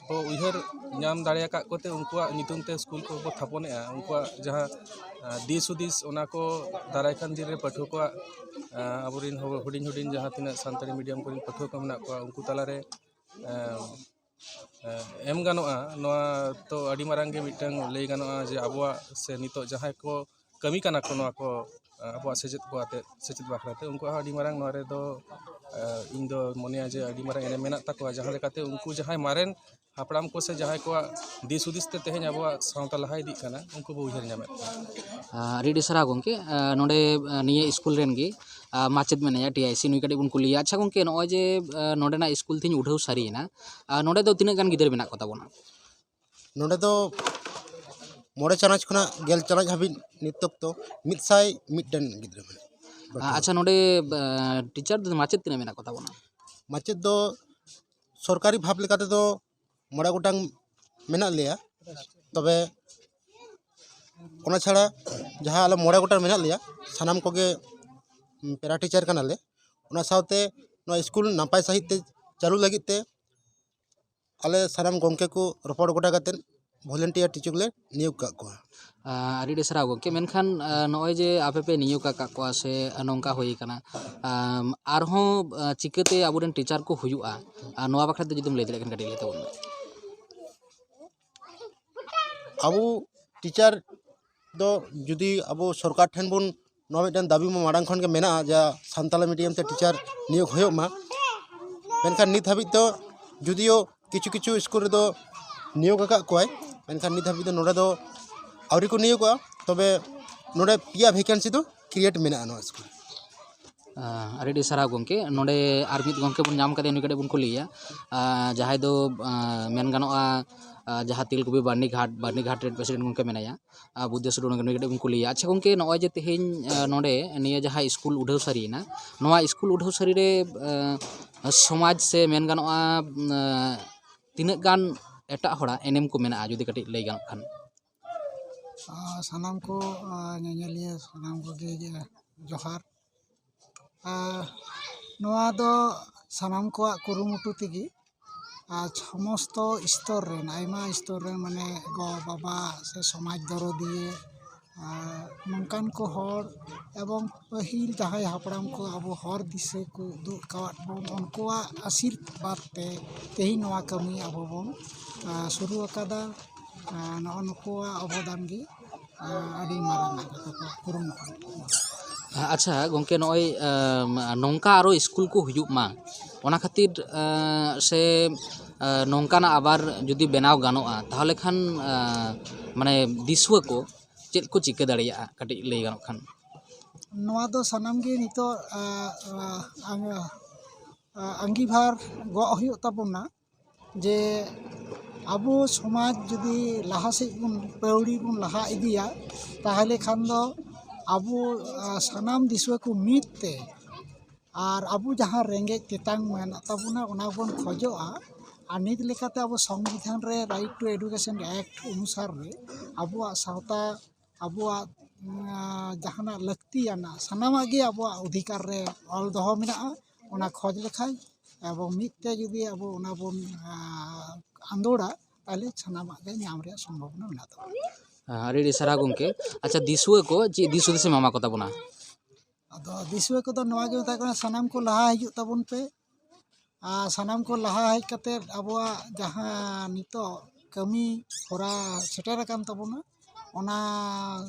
ᱠᱚ ᱩᱭᱦᱟᱹᱨ ᱧᱟᱢ ᱫᱟᱲᱮ ᱟᱠᱟᱫ ᱠᱚᱛᱮ ᱩᱱᱠᱩᱣᱟᱜ ᱧᱩᱛᱩᱢ ᱛᱮ ᱥᱠᱩᱞ ᱠᱚᱠᱚ ᱛᱷᱟᱯᱚᱱᱮᱜᱼᱟ᱾ ᱩᱱᱠᱩᱣᱟᱜ ᱡᱟᱦᱟᱸ ᱫᱤᱥ ᱦᱩᱫᱤᱥ, ᱚᱱᱟ ᱠᱚ ᱫᱟᱨᱟᱭ ᱠᱟᱱ ᱫᱤᱱ ᱨᱮ ᱯᱟᱹᱴᱷᱩᱣᱟᱹ ᱠᱚᱣᱟᱜ ᱟᱵᱚᱨᱮᱱ ᱦᱩᱰᱤᱧ ᱦᱩᱰᱤᱧ ᱡᱟᱦᱟᱸ ᱛᱤᱱᱟᱹᱜ ᱥᱟᱱᱛᱟᱲᱤ ᱢᱤᱰᱤᱭᱟᱢ ᱠᱚᱨᱮᱱ ᱯᱟᱹᱴᱷᱩᱣᱟᱹ ᱠᱚ ᱢᱮᱱᱟᱜ ᱠᱚᱣᱟ, ᱩᱱᱠᱩ ᱛᱟᱞᱟᱨᱮ ᱮᱢ ᱜᱟᱱᱚᱜᱼᱟ᱾ ᱱᱚᱣᱟ ᱛᱚ ᱟᱹᱰᱤ ᱢᱟᱨᱟᱝ ᱜᱮ ᱢᱤᱫᱴᱟᱝ ᱞᱟᱹᱭ ᱜᱟᱱᱚᱜᱼᱟ ᱡᱮ ᱟᱵᱚᱣᱟᱜ ᱥᱮ ᱱᱤᱛᱚᱜ ᱡᱟᱦᱟᱸᱭ ᱠᱚ ᱠᱟᱹᱢᱤ ᱠᱟᱱᱟ ᱠᱚ ᱱᱚᱣᱟ ᱠᱚ ᱟᱵᱚᱣᱟᱜ ᱥᱮᱪᱮᱫ ᱠᱚ ᱟᱛᱮ, ᱥᱮᱪᱮᱫ ᱵᱟᱠᱷᱨᱟ ᱛᱮ, ᱩᱱᱠᱩᱣᱟᱜ ᱦᱚᱸ ᱟᱹᱰᱤ ᱢᱟᱨᱟᱝ ᱱᱚᱣᱟ ᱨᱮᱫᱚ ᱤᱧ ᱫᱚ ᱢᱚᱱᱮᱭᱟ ᱡᱮ ᱟᱹᱰᱤ ᱢᱟᱨᱟᱝ ᱮᱱᱮᱢ ᱢᱮᱱᱟᱜ ᱛᱟᱠᱚᱣᱟ᱾ ᱡᱟᱦᱟᱸ ᱞᱮᱠᱟᱛᱮ ᱩᱱᱠᱩ ᱡᱟᱦᱟᱸᱭ ᱢᱟᱨᱮᱱ ᱦᱟᱯᱲᱟᱢ ᱠᱚ ᱥᱮ ᱡᱟᱦᱟᱸᱭ ᱠᱚᱣᱟᱜ ᱫᱤᱥ ᱦᱩᱫᱤᱥ ᱛᱮ ᱛᱮᱦᱮᱧ ᱟᱵᱚᱣᱟᱜ ᱥᱟᱶᱛᱟ ᱞᱟᱦᱟ ᱤᱫᱤᱜ ᱠᱟᱱᱟ, ᱩᱱᱠᱩ ᱵᱚ ᱩᱭᱦᱟᱹᱨ ᱧᱟᱢᱮᱫ ᱠᱚᱣᱟ᱾ ᱟᱹᱰᱤ ᱟᱹᱰᱤ ᱥᱟᱨᱦᱟᱣ ᱜᱚᱢᱠᱮ᱾ ᱱᱚᱰᱮ ᱱᱤᱭᱟᱹ ᱥᱠᱩᱞ ᱨᱮᱱ ᱜᱮ ᱢᱟᱪᱮᱫ ᱢᱮᱱᱟᱭᱟ, ᱴᱤ ᱟᱭ ᱥᱤ, ᱱᱩᱭ ᱠᱟᱹᱴᱤᱡ ᱵᱚᱱ ᱠᱩᱞᱤᱭᱟ᱾ ᱟᱪᱪᱷᱟ ᱜᱚᱢᱠᱮ, ᱱᱚᱜᱼᱚᱭ ᱡᱮ ᱱᱚᱰᱮᱱᱟᱜ ᱥᱠᱩᱞ ᱛᱮᱦᱮᱧ ᱩᱰᱷᱟᱹᱣ ᱥᱟᱹᱨᱤᱭᱮᱱᱟ, ᱱᱚᱰᱮ ᱫᱚ ᱛᱤᱱᱟᱹᱜ ᱜᱟᱱ ᱜᱤᱫᱽᱨᱟᱹ ᱢᱮᱱᱟᱜ ᱠᱚ ᱛᱟᱵᱚᱱᱟ? ᱱᱚᱰᱮ ᱫᱚ ᱢᱚᱬᱮ ᱪᱟᱱᱟᱪ ᱠᱷᱚᱱᱟᱜ ᱜᱮᱞ ᱪᱟᱱᱟᱪ ᱦᱟᱹᱵᱤᱡ ᱱᱤᱛ ᱚᱠᱛᱚ ᱢᱤᱫ ᱥᱟᱭ ᱢᱤᱫᱴᱮᱱ ᱜᱤᱫᱽᱨᱟᱹ ᱢᱮᱱᱟᱜ ᱠᱚᱣᱟ᱾ ᱟᱪᱪᱷᱟ, ᱱᱚᱰᱮ ᱴᱤᱪᱟᱨ ᱫᱚ, ᱢᱟᱪᱮᱫ ᱛᱤᱱᱟᱹᱜ ᱢᱮᱱᱟᱜ ᱠᱚ ᱛᱟᱵᱚᱱᱟ? ᱢᱟᱪᱮᱫ ᱫᱚ ᱥᱚᱨᱠᱟᱨᱤ ᱵᱷᱟᱵᱽ ᱞᱮᱠᱟ ᱛᱮᱫᱚ ᱢᱚᱬᱮ ᱜᱚᱴᱟᱝ ᱢᱮᱱᱟᱜ ᱞᱮᱭᱟ᱾ ᱛᱚᱵᱮ ᱚᱱᱟ ᱪᱷᱟᱲᱟ ᱡᱟᱦᱟᱸ ᱟᱞᱮ ᱢᱚᱬᱮ ᱜᱚᱴᱟᱝ ᱢᱮᱱᱟᱜ ᱞᱮᱭᱟ, ᱥᱟᱱᱟᱢ ᱠᱚᱜᱮ ᱯᱮᱨᱟ ᱴᱤᱪᱟᱨ ᱠᱟᱱᱟᱞᱮ᱾ ᱚᱱᱟ ᱥᱟᱶᱛᱮ ᱱᱚᱣᱟ ᱥᱠᱩᱞ ᱱᱟᱯᱟᱭ ᱥᱟᱺᱦᱤᱡ ᱛᱮ ᱪᱟᱹᱞᱩ ᱞᱟᱹᱜᱤᱫ ᱛᱮ ᱟᱞᱮ ᱥᱟᱱᱟᱢ ᱜᱚᱢᱠᱮ ᱠᱚ ᱨᱚᱯᱚᱲ ᱜᱚᱴᱟ ᱠᱟᱛᱮᱫ ᱵᱷᱚᱞᱮᱱᱴᱤᱭᱟᱨ ᱴᱤᱪᱟᱨ ᱞᱮ ᱱᱤᱭᱳᱜᱽ ᱠᱟᱜ ᱠᱚᱣᱟ᱾ ᱟᱹᱰᱤ ᱟᱹᱰᱤ ᱥᱟᱨᱦᱟᱣ ᱜᱚᱢᱠᱮ᱾ ᱢᱮᱱᱠᱷᱟᱱ ᱱᱚᱜᱼᱚᱭ ᱡᱮ ᱟᱯᱮ ᱯᱮ ᱱᱤᱭᱳᱜᱽ ᱟᱠᱟᱫ ᱠᱚᱣᱟ ᱥᱮ ᱱᱚᱝᱠᱟ ᱦᱩᱭ ᱠᱟᱱᱟ, ᱟᱨᱦᱚᱸ ᱪᱤᱠᱟᱹᱛᱮ ᱟᱵᱚᱨᱮᱱ ᱴᱤᱪᱟᱨ ᱠᱚ ᱦᱩᱭᱩᱜᱼᱟ, ᱱᱚᱣᱟ ᱵᱟᱠᱷᱨᱟ ᱛᱮ ᱡᱩᱫᱤᱢ ᱞᱟᱹᱭ ᱫᱟᱲᱮᱭᱟᱜ ᱠᱷᱟᱱ ᱠᱟᱹᱴᱤᱡ ᱞᱟᱹᱭ ᱛᱟᱵᱚᱱ ᱢᱮ᱾ ᱟᱵᱚ ᱴᱤᱪᱟᱨ ᱫᱚ ᱡᱩᱫᱤ ᱟᱵᱚ ᱥᱚᱨᱠᱟᱨ ᱴᱷᱮᱱ ᱵᱚᱱ, ᱱᱚᱣᱟ ᱢᱤᱫᱴᱮᱱ ᱫᱟᱹᱵᱤ ᱢᱟ ᱢᱟᱲᱟᱝ ᱠᱷᱚᱱ ᱜᱮ ᱢᱮᱱᱟᱜᱼᱟ, ᱡᱟ ᱥᱟᱱᱛᱟᱲᱤ ᱢᱤᱰᱤᱭᱟᱢ ᱛᱮ ᱴᱤᱪᱟᱨ ᱱᱤᱭᱳᱜᱽ ᱦᱩᱭᱩᱜ ᱢᱟ᱾ ᱢᱮᱱᱠᱷᱟᱱ ᱱᱤᱛ ᱦᱟᱹᱵᱤᱡ ᱫᱚ ᱡᱩᱫᱤᱭᱳ ᱠᱤᱪᱷᱩ ᱠᱤᱪᱷᱩ ᱥᱠᱩᱞ ᱨᱮᱫᱚ ᱱᱤᱭᱳᱜᱽ ᱟᱠᱟᱫ ᱠᱚᱣᱟᱭ, ᱢᱮᱱᱠᱷᱟᱱ ᱱᱤᱛ ᱦᱟᱹᱵᱤᱡ ᱫᱚ ᱱᱚᱰᱮ ᱫᱚ ᱟᱹᱣᱨᱤ ᱠᱚ ᱱᱤᱭᱳᱜᱚᱜᱼᱟ᱾ ᱛᱚᱵᱮ ᱱᱚᱰᱮ ᱯᱮᱭᱟ ᱵᱷᱮᱠᱮᱱᱥᱤ ᱫᱚ ᱠᱨᱤᱭᱮᱴ ᱢᱮᱱᱟᱜᱼᱟ ᱱᱚᱣᱟ ᱥᱠᱩᱞ᱾ ᱟᱹᱰᱤ ᱟᱹᱰᱤ ᱥᱟᱨᱦᱟᱣ ᱜᱚᱢᱠᱮ᱾ ᱱᱚᱰᱮ ᱟᱨ ᱢᱤᱫ ᱜᱚᱢᱠᱮ ᱵᱚᱱ ᱧᱟᱢ ᱠᱟᱫᱮᱭᱟ, ᱱᱩᱭ ᱠᱟᱹᱴᱤᱡ ᱵᱚᱱ ᱠᱩᱞᱤᱭᱮᱭᱟ᱾ ᱡᱟᱦᱟᱸᱭ ᱫᱚ ᱢᱮᱱ ᱜᱟᱱᱚᱜᱼᱟ, ᱡᱟᱦᱟᱸ ᱛᱮᱞᱠᱩᱯᱤ ᱵᱟᱹᱨᱱᱤᱜᱷᱟᱴ, ᱵᱟᱹᱨᱱᱤᱜᱷᱟᱴ ᱨᱮᱱ ᱯᱨᱮᱥᱤᱰᱮᱱᱴ ᱜᱚᱢᱠᱮ ᱢᱮᱱᱟᱭᱟ, ᱵᱩᱫᱽᱫᱷᱮᱥᱥᱚᱨ ᱰᱩᱢᱨᱤ, ᱱᱩᱭ ᱠᱟᱹᱴᱤᱡ ᱵᱚᱱ ᱠᱩᱞᱤᱭᱮᱭᱟ᱾ ᱟᱪᱪᱷᱟ ᱜᱚᱢᱠᱮ, ᱱᱚᱜᱼᱚᱭ ᱡᱮ ᱛᱮᱦᱮᱧ ᱱᱚᱰᱮ ᱱᱤᱭᱟᱹ ᱡᱟᱦᱟᱸ ᱥᱠᱩᱞ ᱩᱰᱷᱟᱹᱣ ᱥᱟᱹᱨᱤᱭᱮᱱᱟ, ᱱᱚᱣᱟ ᱥᱠᱩᱞ ᱩᱰᱷᱟᱹᱣ ᱥᱟᱹᱨᱤ ᱨᱮ ᱥᱚᱢᱟᱡᱽ ᱥᱮ ᱢᱮᱱ ᱜᱟᱱᱚᱜᱼᱟ, ᱛᱤᱱᱟᱹᱜ ᱜᱟᱱ ᱮᱴᱟᱜ ᱦᱚᱲᱟᱜ ᱮᱱᱮᱢ ᱠᱚ ᱢᱮᱱᱟᱜᱼᱟ, ᱡᱩᱫᱤ ᱠᱟᱹᱴᱤᱡ ᱞᱟᱹᱭ ᱜᱟᱱᱚᱜ ᱠᱷᱟᱱ? ᱥᱟᱱᱟᱢ ᱠᱚ ᱧᱮᱧᱮᱞᱤᱭᱟᱹ ᱥᱟᱱᱟᱢ ᱠᱚᱜᱮ ᱡᱚᱦᱟᱨ᱾ ᱱᱚᱣᱟ ᱫᱚ ᱥᱟᱱᱟᱢ ᱠᱚᱣᱟᱜ ᱠᱩᱨᱩᱢᱩᱴᱩ ᱛᱮᱜᱮ ᱟᱨ ᱥᱚᱢᱚᱥᱛᱚ ᱥᱛᱚᱨ ᱨᱮᱱ, ᱟᱭᱢᱟ ᱥᱛᱚᱨ ᱨᱮᱱ, ᱢᱟᱱᱮ ᱜᱚ ᱵᱟᱵᱟ ᱥᱮ ᱥᱚᱢᱟᱡᱽ ᱫᱚᱨᱚᱫᱤᱭᱟᱹ, ᱟᱨ ᱱᱚᱝᱠᱟᱱ ᱠᱚ ᱦᱚᱲ ᱮᱵᱚᱝ ᱯᱟᱹᱦᱤᱞ ᱡᱟᱦᱟᱸᱭ ᱦᱟᱯᱲᱟᱢ ᱠᱚ ᱟᱵᱚ ᱦᱚᱨ ᱫᱤᱥᱟᱹ ᱠᱚ ᱩᱫᱩᱜ ᱟᱠᱟᱣᱟᱫ ᱵᱚᱱ, ᱩᱱᱠᱩᱣᱟᱜ ᱟᱥᱤᱨᱵᱟᱫᱽ ᱛᱮ ᱛᱮᱦᱮᱧ ᱱᱚᱣᱟ ᱠᱟᱹᱢᱤ ᱟᱵᱚ ᱵᱚᱱ, ᱟᱨ, ᱥᱩᱨᱩ ᱟᱠᱟᱫᱟ᱾ ᱟᱨ ᱱᱚᱜᱼᱚ ᱱᱩᱠᱩᱣᱟᱜ ᱚᱵᱚᱫᱟᱱ ᱜᱮ, ᱟᱨ, ᱟᱹᱰᱤ ᱢᱟᱨᱟᱝ ᱟᱜ ᱠᱟᱛᱷᱟ ᱠᱚ ᱠᱩᱨᱩᱢᱩᱴᱩ᱾ ᱟᱪᱪᱷᱟ ᱜᱚᱢᱠᱮ, ᱱᱚᱜᱼᱚᱭ ᱱᱚᱝᱠᱟ ᱟᱨᱚ ᱥᱠᱩᱞ ᱠᱚ ᱦᱩᱭᱩᱜ ᱢᱟ, ᱚᱱᱟ ᱠᱷᱟᱹᱛᱤᱨ ᱥᱮ ᱱᱚᱝᱠᱟᱱᱟᱜ ᱟᱵᱟᱨ ᱡᱩᱫᱤ ᱵᱮᱱᱟᱣ ᱜᱟᱱᱚᱜᱼᱟ, ᱛᱟᱦᱚᱞᱮ ᱠᱷᱟᱱ ᱢᱟᱱᱮ ᱫᱤᱥᱩᱣᱟᱹ ᱠᱚ ᱪᱮᱫ ᱠᱚ ᱪᱤᱠᱟᱹ ᱫᱟᱲᱮᱭᱟᱜᱼᱟ, ᱠᱟᱹᱴᱤᱡ ᱞᱟᱹᱭ ᱜᱟᱱᱚᱜ ᱠᱷᱟᱱ? ᱱᱚᱣᱟ ᱫᱚ ᱥᱟᱱᱟᱢ ᱜᱮ ᱱᱤᱛᱚᱜ ᱟᱸᱜᱤᱵᱷᱟᱨ ᱜᱚᱜ ᱦᱩᱭᱩᱜ ᱛᱟᱵᱚᱱᱟ, ᱡᱮ ᱟᱵᱚ ᱥᱚᱢᱟᱡᱽ ᱡᱩᱫᱤ ᱞᱟᱦᱟ ᱥᱮᱫ ᱵᱚᱱ ᱯᱟᱹᱣᱲᱤ ᱵᱚᱱ ᱞᱟᱦᱟ ᱤᱫᱤᱭᱟ, ᱛᱟᱦᱚᱞᱮ ᱠᱷᱟᱱ ᱫᱚ ᱟᱵᱚ ᱥᱟᱱᱟᱢ ᱫᱤᱥᱩᱣᱟᱹ ᱠᱚ ᱢᱤᱫ ᱛᱮ ᱟᱨ ᱟᱵᱚ ᱡᱟᱦᱟᱸ ᱨᱮᱸᱜᱮᱡ ᱛᱮᱛᱟᱝ ᱢᱮᱱᱟᱜ ᱛᱟᱵᱚᱱᱟ, ᱚᱱᱟ ᱵᱚᱱ ᱠᱷᱚᱡᱚᱜᱼᱟ᱾ ᱟᱨ ᱱᱤᱛ ᱞᱮᱠᱟᱛᱮ ᱟᱵᱚ ᱥᱚᱝᱵᱤᱫᱷᱟᱱ ᱨᱮ Right to Education Act ᱚᱱᱩᱥᱟᱨ ᱨᱮ ᱟᱵᱚᱣᱟᱜ ᱥᱟᱶᱛᱟ, ᱟᱵᱚᱣᱟᱜ ᱡᱟᱦᱟᱱᱟᱜ ᱞᱟᱹᱠᱛᱤᱭᱟᱱᱟᱜ ᱥᱟᱱᱟᱢᱟᱜ ᱜᱮ ᱟᱵᱚᱣᱟᱜ ᱚᱫᱷᱤᱠᱟᱨ ᱨᱮ ᱚᱞ ᱫᱚᱦᱚ ᱢᱮᱱᱟᱜᱼᱟ᱾ ᱚᱱᱟ ᱠᱷᱚᱡᱽ ᱞᱮᱠᱷᱟᱡ ᱟᱵᱚ ᱢᱤᱫ ᱛᱮ ᱡᱩᱫᱤ ᱟᱵᱚ ᱚᱱᱟ ᱵᱚᱱ ᱟᱸᱫᱳᱲᱟ, ᱛᱟᱦᱚᱞᱮ ᱥᱟᱱᱟᱢᱟᱜ ᱜᱮ ᱧᱟᱢ ᱨᱮᱭᱟᱜ ᱥᱚᱢᱵᱷᱚᱵᱚᱱᱟ ᱢᱮᱱᱟᱜ ᱛᱟᱵᱚᱱᱟ᱾ ᱟᱹᱰᱤ ᱟᱹᱰᱤ ᱥᱟᱨᱦᱟᱣ ᱜᱚᱢᱠᱮ᱾ ᱟᱪᱪᱷᱟ, ᱫᱤᱥᱩᱣᱟᱹ ᱠᱚ ᱪᱮᱫ ᱫᱤᱥ ᱦᱩᱫᱤᱥ ᱮᱢ ᱮᱢᱟ ᱠᱚ ᱛᱟᱵᱚᱱᱟ? ᱟᱫᱚ ᱫᱤᱥᱩᱣᱟᱹ ᱠᱚᱫᱚ ᱱᱚᱣᱟ ᱜᱮ ᱢᱮᱛᱟ ᱠᱚ ᱠᱟᱱᱟ, ᱥᱟᱱᱟᱢ ᱠᱚ ᱞᱟᱦᱟ ᱦᱤᱡᱩᱜ ᱛᱟᱵᱚᱱ ᱯᱮ᱾ ᱟᱨ ᱥᱟᱱᱟᱢ ᱠᱚ ᱞᱟᱦᱟ ᱦᱮᱡ ᱠᱟᱛᱮ ᱟᱵᱚᱣᱟᱜ ᱡᱟᱦᱟᱸ ᱱᱤᱛᱚᱜ ᱠᱟᱹᱢᱤ ᱦᱚᱨᱟ ᱥᱮᱴᱮᱨ ᱟᱠᱟᱱ ᱛᱟᱵᱚᱱᱟ, ᱚᱱᱟ